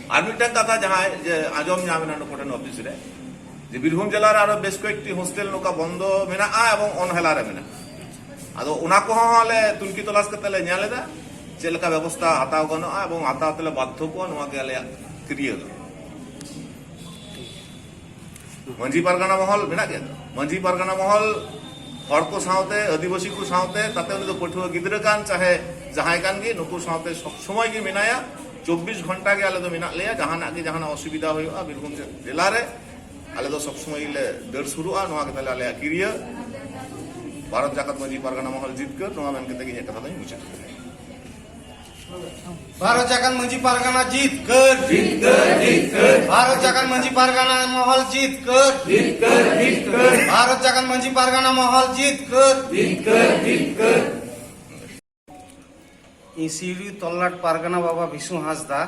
ᱟᱨ ᱢᱤᱫᱴᱟᱝ ᱠᱟᱛᱷᱟ ᱡᱟᱦᱟᱸᱭ ᱡᱮ ᱟᱸᱡᱚᱢ ᱧᱟᱢ ᱮᱱᱟ ᱱᱩᱠᱩ ᱴᱷᱮᱱ ᱚᱯᱷᱤᱥ ᱨᱮ, ᱡᱮ ᱵᱤᱨᱵᱷᱩᱢ ᱡᱮᱞᱟ ᱨᱮ ᱟᱨᱚ ᱵᱮᱥ ᱠᱚᱭᱮᱠᱴᱤ ᱦᱳᱥᱴᱮᱞ ᱱᱚᱝᱠᱟ ᱵᱚᱱᱫᱚ ᱢᱮᱱᱟᱜᱼᱟ ᱮᱵᱚᱝ ᱚᱱᱦᱮᱞᱟ ᱨᱮ ᱢᱮᱱᱟᱜᱼᱟ᱾ ᱟᱫᱚ ᱚᱱᱟ ᱠᱚᱦᱚᱸ ᱟᱞᱮ ᱛᱩᱱᱠᱷᱤ ᱛᱚᱞᱟᱥ ᱠᱟᱛᱮ ᱞᱮ ᱧᱮᱞ ᱮᱫᱟ ᱪᱮᱫ ᱞᱮᱠᱟ ᱵᱮᱵᱚᱥᱛᱷᱟ ᱦᱟᱛᱟᱣ ᱜᱟᱱᱚᱜᱼᱟ, ᱮᱵᱚᱝ ᱦᱟᱛᱟᱣ ᱛᱮᱞᱮ ᱵᱟᱫᱽᱫᱷᱚ ᱠᱚᱣᱟ᱾ ᱱᱚᱣᱟ ᱜᱮ ᱟᱞᱮᱭᱟᱜ ᱠᱤᱨᱭᱟᱹ ᱫᱚ᱾ ᱢᱟᱹᱡᱷᱤ ᱯᱟᱨᱜᱟᱱᱟ ᱢᱚᱦᱚᱞ ᱢᱮᱱᱟᱜ ᱜᱮᱭᱟ ᱛᱚ? ᱢᱟᱹᱡᱷᱤ ᱯᱟᱨᱜᱟᱱᱟ ᱢᱚᱦᱚᱞ ᱦᱚᱲ ᱠᱚ ᱥᱟᱶᱛᱮ, ᱟᱹᱫᱤᱵᱟᱹᱥᱤ ᱠᱚ ᱥᱟᱶᱛᱮ, ᱛᱟᱛᱮ ᱩᱱᱤ ᱫᱚ ᱯᱟᱹᱴᱷᱩᱣᱟᱹ ᱜᱤᱫᱽᱨᱟᱹ ᱠᱟᱱ ᱪᱟᱦᱮ ᱡᱟᱦᱟᱸᱭ ᱠᱟᱱ ᱜᱮ, ᱱᱩᱠᱩ ᱥᱟᱶᱛᱮ ᱥᱚᱵ ᱥᱚᱢᱚᱭ ᱜᱮ ᱢᱮᱱᱟᱭᱟ᱾ ᱪᱚᱵᱵᱤᱥ ᱜᱷᱚᱱᱴᱟ ᱜᱮ ᱟᱞᱮ ᱫᱚ ᱢᱮᱱᱟᱜ ᱞᱮᱭᱟ᱾ ᱡᱟᱦᱟᱱᱟᱜ ᱜᱮ, ᱡᱟᱦᱟᱱᱟᱜ ᱚᱥᱩᱵᱤᱫᱷᱟ ᱦᱩᱭᱩᱜᱼᱟ ᱵᱤᱨᱵᱷᱩᱢ ᱡᱮᱞᱟ ᱨᱮ, ᱟᱞᱮ ᱫᱚ ᱥᱚᱵ ᱥᱚᱢᱚᱭ ᱞᱮ ᱫᱟᱹᱲ ᱥᱩᱨᱩᱜᱼᱟ᱾ ᱱᱚᱣᱟ ᱜᱮ ᱛᱟᱞᱮ ᱟᱞᱮᱭᱟᱜ ᱠᱤᱨᱭᱟᱹ᱾ ᱵᱷᱟᱨᱚᱛ ᱡᱟᱠᱟᱛ ᱢᱟᱹᱡᱷᱤ ᱯᱟᱨᱜᱟᱱᱟ ᱢᱚᱦᱚᱞ ᱡᱤᱛᱠᱟᱹᱨ᱾ ᱱᱚᱣᱟ ᱢᱮᱱ ᱠᱟᱛᱮ ᱜᱮ ᱤᱧᱟᱹᱜ ᱠᱟᱛᱷᱟ ᱫᱚᱧ ᱢᱩᱪᱟᱹᱫ ᱠᱮᱫᱟ᱾ ᱵᱷᱟᱨᱚᱛ ᱡᱟᱠᱟᱛ ᱢᱟᱹᱡᱷᱤ ᱯᱟᱨᱜᱟᱱᱟ ᱡᱤᱛᱠᱟᱹᱨ᱾ ᱡᱤᱛᱠᱟᱹᱨ, ᱡᱤᱛᱠᱟᱹᱨ᱾ ᱵᱷᱟᱨᱚᱛ ᱡᱟᱠᱟᱛ ᱢᱟᱹᱡᱷᱤ ᱯᱟᱨᱜᱟᱱᱟ ᱢᱚᱦᱚᱞ ᱡᱤᱛᱠᱟᱹᱨ᱾ ᱡᱤᱛᱠᱟᱹᱨ, ᱡᱤᱛᱠᱟᱹᱨ᱾ ᱵᱷᱟᱨᱚᱛ ᱡᱟᱠᱟᱛ ᱢᱟᱹᱡᱷᱤ ᱯᱟᱨᱜᱟᱱᱟ ᱢᱚᱦᱚᱞ ᱡᱤᱛᱠᱟᱹᱨ᱾ ᱡᱤᱛᱠᱟᱹᱨ, ᱡᱤᱛᱠᱟᱹᱨ᱾ ᱤᱧ ᱥᱤᱣᱲᱤ ᱛᱚᱞᱞᱟᱴ ᱯᱟᱨᱜᱟᱱᱟ ᱵᱟᱵᱟ ᱵᱤᱥᱩ ᱦᱟᱸᱥᱫᱟ,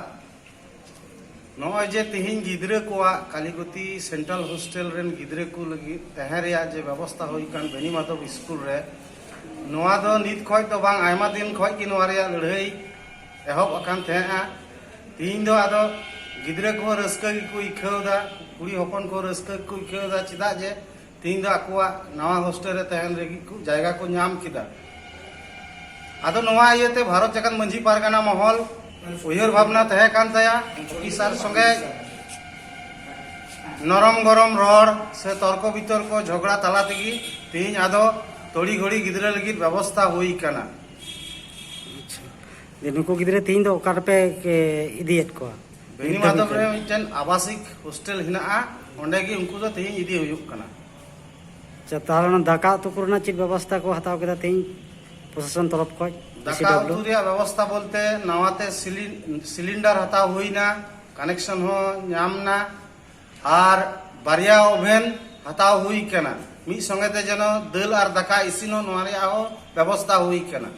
ᱱᱚᱜᱼᱚᱭ ᱡᱮ ᱛᱮᱦᱮᱧ ᱜᱤᱫᱽᱨᱟᱹ ᱠᱚᱣᱟᱜ ᱠᱟᱞᱤᱜᱚᱛᱤ ᱥᱮᱱᱴᱨᱟᱞ ᱦᱳᱥᱴᱮᱞ ᱨᱮᱱ ᱜᱤᱫᱽᱨᱟᱹ ᱠᱚ ᱞᱟᱹᱜᱤᱫ ᱛᱟᱦᱮᱸ ᱨᱮᱭᱟᱜ ᱡᱮ ᱵᱮᱵᱚᱥᱛᱷᱟ ᱦᱩᱭ ᱟᱠᱟᱱ ᱵᱮᱱᱤ ᱢᱟᱫᱷᱚᱵ ᱥᱠᱩᱞ ᱨᱮ, ᱱᱚᱣᱟ ᱫᱚ ᱱᱤᱛ ᱠᱷᱚᱡ ᱫᱚ ᱵᱟᱝ, ᱟᱭᱢᱟ ᱫᱤᱱ ᱠᱷᱚᱡ ᱜᱮ ᱱᱚᱣᱟ ᱨᱮᱭᱟᱜ ᱞᱟᱹᱲᱦᱟᱹᱭ ᱮᱦᱚᱵ ᱟᱠᱟᱱ ᱛᱟᱦᱮᱸᱜᱼᱟ᱾ ᱛᱮᱦᱮᱧ ᱫᱚ ᱟᱫᱚ ᱜᱤᱫᱽᱨᱟᱹ ᱠᱚᱦᱚᱸ ᱨᱟᱹᱥᱠᱟᱹ ᱜᱮᱠᱚ ᱟᱹᱭᱠᱟᱹᱣ ᱮᱫᱟ, ᱠᱩᱲᱤ ᱦᱚᱯᱚᱱ ᱠᱚ ᱨᱟᱹᱥᱠᱟᱹ ᱜᱮᱠᱚ ᱟᱹᱭᱠᱟᱹᱣ ᱮᱫᱟ᱾ ᱪᱮᱫᱟᱜ ᱡᱮ ᱛᱮᱦᱮᱧ ᱫᱚ ᱟᱠᱚᱣᱟᱜ ᱱᱟᱣᱟ ᱦᱳᱥᱴᱮᱞ ᱨᱮ ᱛᱟᱦᱮᱱ ᱞᱟᱹᱜᱤᱫ ᱠᱚ ᱡᱟᱭᱜᱟ ᱠᱚ ᱧᱟᱢ ᱠᱮᱫᱟ᱾ ᱟᱫᱚ ᱱᱚᱣᱟ ᱤᱭᱟᱹᱛᱮ ᱵᱷᱟᱨᱚᱛ ᱡᱟᱠᱟᱛ ᱢᱟᱹᱡᱷᱤ ᱯᱟᱨᱜᱟᱱᱟ ᱢᱚᱦᱚᱞ ᱩᱭᱦᱟᱹᱨ ᱵᱷᱟᱵᱽᱱᱟ ᱛᱟᱦᱮᱸ ᱠᱟᱱ ᱛᱟᱭᱟ, ᱚᱯᱷᱤᱥᱟᱨ ᱥᱚᱸᱜᱮ ᱱᱚᱨᱚᱢ ᱜᱚᱨᱚᱢ ᱨᱚᱲ ᱥᱮ ᱛᱚᱨᱠᱚ ᱵᱤᱛᱚᱨᱠᱚ ᱡᱷᱚᱜᱽᱲᱟ ᱛᱟᱞᱟ ᱛᱮᱜᱮ ᱛᱮᱦᱮᱧ ᱟᱫᱚ ᱛᱚᱲᱤ ᱜᱷᱚᱲᱤ ᱜᱤᱫᱽᱨᱟᱹ ᱞᱟᱹᱜᱤᱫ ᱵᱮᱵᱚᱥᱛᱷᱟ ᱦᱩᱭ ᱠᱟᱱᱟ᱾ ᱟᱪᱪᱷᱟ, ᱡᱮ ᱱᱩᱠᱩ ᱜᱤᱫᱽᱨᱟᱹ ᱛᱮᱦᱮᱧ ᱫᱚ ᱚᱠᱟ ᱨᱮᱯᱮ ᱮ, ᱤᱫᱤᱭᱮᱫ ᱠᱚᱣᱟ? ᱵᱮᱱᱤ ᱢᱟᱫᱷᱚᱵ ᱨᱮ ᱢᱤᱫᱴᱮᱱ ᱟᱵᱟᱥᱤᱠ ᱦᱳᱥᱴᱮᱞ ᱦᱮᱱᱟᱜᱼᱟ, ᱚᱸᱰᱮ ᱜᱮ ᱩᱱᱠᱩ ᱫᱚ ᱛᱮᱦᱮᱧ ᱤᱫᱤ ᱦᱩᱭᱩᱜ ᱠᱟᱱᱟ᱾ ᱟᱪᱪᱷᱟ, ᱛᱟᱦᱚᱞᱮ ᱚᱱᱟ ᱫᱟᱠᱟ ᱩᱛᱩ ᱠᱚᱨᱮᱱᱟᱜ ᱪᱮᱫ ᱵᱮᱵᱚᱥᱛᱷᱟ ᱠᱚ ᱦᱟᱛᱟᱣ ᱠᱮᱫᱟ ᱛᱮᱦᱮᱧ ᱯᱨᱚᱥᱟᱥᱚᱱ ᱛᱚᱨᱚᱯ ᱠᱷᱚᱡ? ᱫᱟᱠᱟ ᱩᱛᱩ ᱨᱮᱭᱟᱜ ᱵᱮᱵᱚᱥᱛᱷᱟ ᱵᱚᱞᱛᱮ ᱱᱟᱣᱟᱛᱮ ᱥᱤᱞᱤᱱ- ᱥᱤᱞᱤᱱᱰᱟᱨ ᱦᱟᱛᱟᱣ ᱦᱩᱭᱱᱟ, ᱠᱟᱱᱮᱠᱥᱚᱱ ᱦᱚᱸ ᱧᱟᱢ ᱱᱟ, ᱟᱨ ᱵᱟᱨᱭᱟ ᱳᱵᱷᱮᱱ ᱦᱟᱛᱟᱣ ᱦᱩᱭ ᱠᱟᱱᱟ᱾ ᱢᱤᱫ ᱥᱚᱸᱜᱮ ᱛᱮ ᱡᱮᱱᱚ ᱫᱟᱹᱞ ᱟᱨ ᱫᱟᱠᱟ ᱤᱥᱤᱱ ᱦᱚᱸ, ᱱᱚᱣᱟ ᱨᱮᱭᱟᱜ ᱦᱚᱸ ᱵᱮᱵᱚᱥᱛᱷᱟ ᱦᱩᱭ ᱠᱟᱱᱟ᱾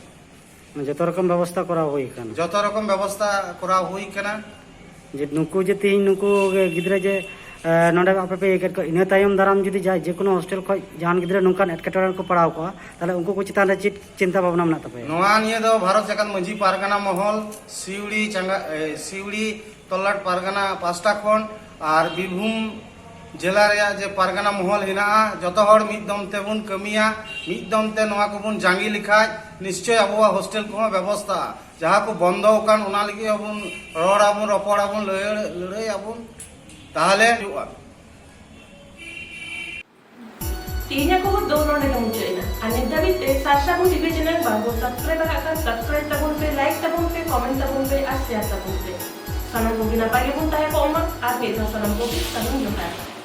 ᱡᱚᱛᱚ ᱨᱚᱠᱚᱢ ᱵᱮᱵᱚᱥᱛᱷᱟ ᱠᱚᱨᱟᱣ ᱦᱩᱭ ᱠᱟᱱᱟ᱾ ᱡᱚᱛᱚ ᱨᱚᱠᱚᱢ ᱵᱮᱵᱚᱥᱛᱷᱟ ᱠᱚᱨᱟᱣ ᱦᱩᱭ ᱠᱟᱱᱟ᱾ ᱡᱮ ᱱᱩᱠᱩ ᱡᱮ ᱛᱮᱦᱮᱧ ᱱᱩᱠᱩ ᱜᱤᱫᱽᱨᱟᱹ ᱡᱮ ᱮ, ᱱᱚᱰᱮ ᱟᱯᱮ ᱯᱮ ᱤᱭᱟᱹ ᱠᱮᱫ ᱠᱚᱣᱟ, ᱤᱱᱟᱹ ᱛᱟᱭᱚᱢ ᱫᱟᱨᱟᱢ ᱡᱩᱫᱤ ᱡᱟᱦᱟᱸᱭ ᱡᱮᱠᱳᱱᱳ ᱦᱳᱥᱴᱮᱞ ᱠᱷᱚᱱ ᱡᱟᱦᱟᱱ ᱜᱤᱫᱽᱨᱟᱹ ᱱᱚᱝᱠᱟᱱ ᱮᱴᱠᱮᱴᱚᱬᱮ ᱨᱮᱠᱚ ᱯᱟᱲᱟᱣ ᱠᱚᱜᱼᱟ, ᱛᱟᱦᱚᱞᱮ ᱩᱱᱠᱩ ᱠᱚ ᱪᱮᱛᱟᱱ ᱨᱮ ᱪᱮᱫ ᱪᱤᱱᱛᱟ ᱵᱷᱟᱵᱽᱱᱟ ᱢᱮᱱᱟᱜ ᱛᱟᱯᱮᱭᱟ? ᱱᱚᱣᱟ ᱱᱤᱭᱟᱹ ᱫᱚ ᱵᱷᱟᱨᱚᱛ ᱡᱟᱠᱟᱛ ᱢᱟᱹᱡᱷᱤ ᱯᱟᱨᱜᱟᱱᱟ ᱢᱚᱦᱚᱞ ᱥᱤᱣᱲᱤ ᱪᱟᱸᱜᱟ, ᱮ, ᱥᱤᱣᱲᱤ ᱛᱚᱞᱞᱟᱴ ᱯᱟᱨᱜᱟᱱᱟ ᱯᱟᱥᱴᱟ ᱠᱷᱚᱱ ᱟᱨ ᱵᱤᱨᱵᱷᱩᱢ ᱡᱮᱞᱟ ᱨᱮᱭᱟᱜ ᱡᱮ ᱯᱟᱨᱜᱟᱱᱟ ᱢᱚᱦᱚᱞ ᱦᱮᱱᱟᱜᱼᱟ, ᱡᱚᱛᱚ ᱦᱚᱲ ᱢᱤᱫ ᱫᱚᱢ ᱛᱮᱵᱚᱱ ᱠᱟᱹᱢᱤᱭᱟ, ᱢᱤᱫ ᱫᱚᱢ ᱛᱮ ᱱᱚᱣᱟ ᱠᱚᱵᱚᱱ ᱡᱟᱸᱜᱮ ᱞᱮᱠᱷᱟᱡ ᱱᱤᱥᱪᱚᱭ ᱟᱵᱚᱣᱟᱜ ᱦᱳᱥᱴᱮᱞ ᱠᱚᱦᱚᱸ ᱵᱮᱵᱚᱥᱛᱷᱟᱜᱼᱟ᱾ ᱡᱟᱦᱟᱸ ᱠᱚ ᱵᱚᱱᱫᱚ ᱟᱠᱟᱱ, ᱚᱱᱟ ᱞᱟᱹᱜᱤᱫ ᱦᱚᱸᱵᱚᱱ ᱨᱚᱲ ᱟᱵᱚᱱ, ᱨᱚᱯᱚᱲ ᱟᱵᱚᱱ, ᱞᱟᱹᱲ-, ᱞᱟᱹᱲᱦᱟᱹᱭ ᱟᱵᱚᱱ, ᱛᱟᱦᱚᱞᱮ ᱦᱩᱭᱩᱜᱼᱟ᱾ ᱛᱮᱦᱮᱧᱟᱜ ᱠᱷᱚᱵᱚᱨ ᱫᱚ ᱱᱚᱰᱮ ᱜᱮ ᱢᱩᱪᱟᱹᱫ ᱮᱱᱟ᱾ ᱟᱨ ᱱᱤᱛ ᱫᱷᱟᱹᱵᱤᱡ ᱛᱮ ᱥᱟᱨᱥᱟᱹᱜᱩᱱ ᱴᱤᱵᱷᱤ ᱪᱮᱱᱮᱞ ᱵᱟᱝ ᱵᱚᱱ ᱥᱟᱵᱥᱠᱨᱟᱭᱤᱵ ᱟᱠᱟᱫ ᱠᱷᱟᱱ, ᱥᱟᱵᱥᱠᱨᱟᱭᱤᱵ ᱛᱟᱵᱚᱱ ᱯᱮ, ᱞᱟᱭᱤᱠ ᱛᱟᱵᱚᱱ ᱯᱮ, ᱠᱚᱢᱮᱱᱴ ᱛᱟᱵᱚᱱ ᱯᱮ ᱟᱨ ᱥᱮᱭᱟᱨ ᱛᱟᱵᱚᱱ ᱯᱮ᱾ ᱥᱟᱱᱟᱢ ᱠᱚᱜᱮ ᱱᱟᱯᱟᱭ ᱜᱮᱵᱚᱱ ᱛᱟᱦᱮᱸ ᱠᱚᱜ ᱢᱟ᱾ ᱟᱨ ᱢᱤᱫ ᱫᱷᱟᱣ ᱥᱟᱱᱟᱢ ᱠᱚᱜᱮ ᱥᱟᱹᱜᱩᱱ ᱡᱚᱦᱟᱨ᱾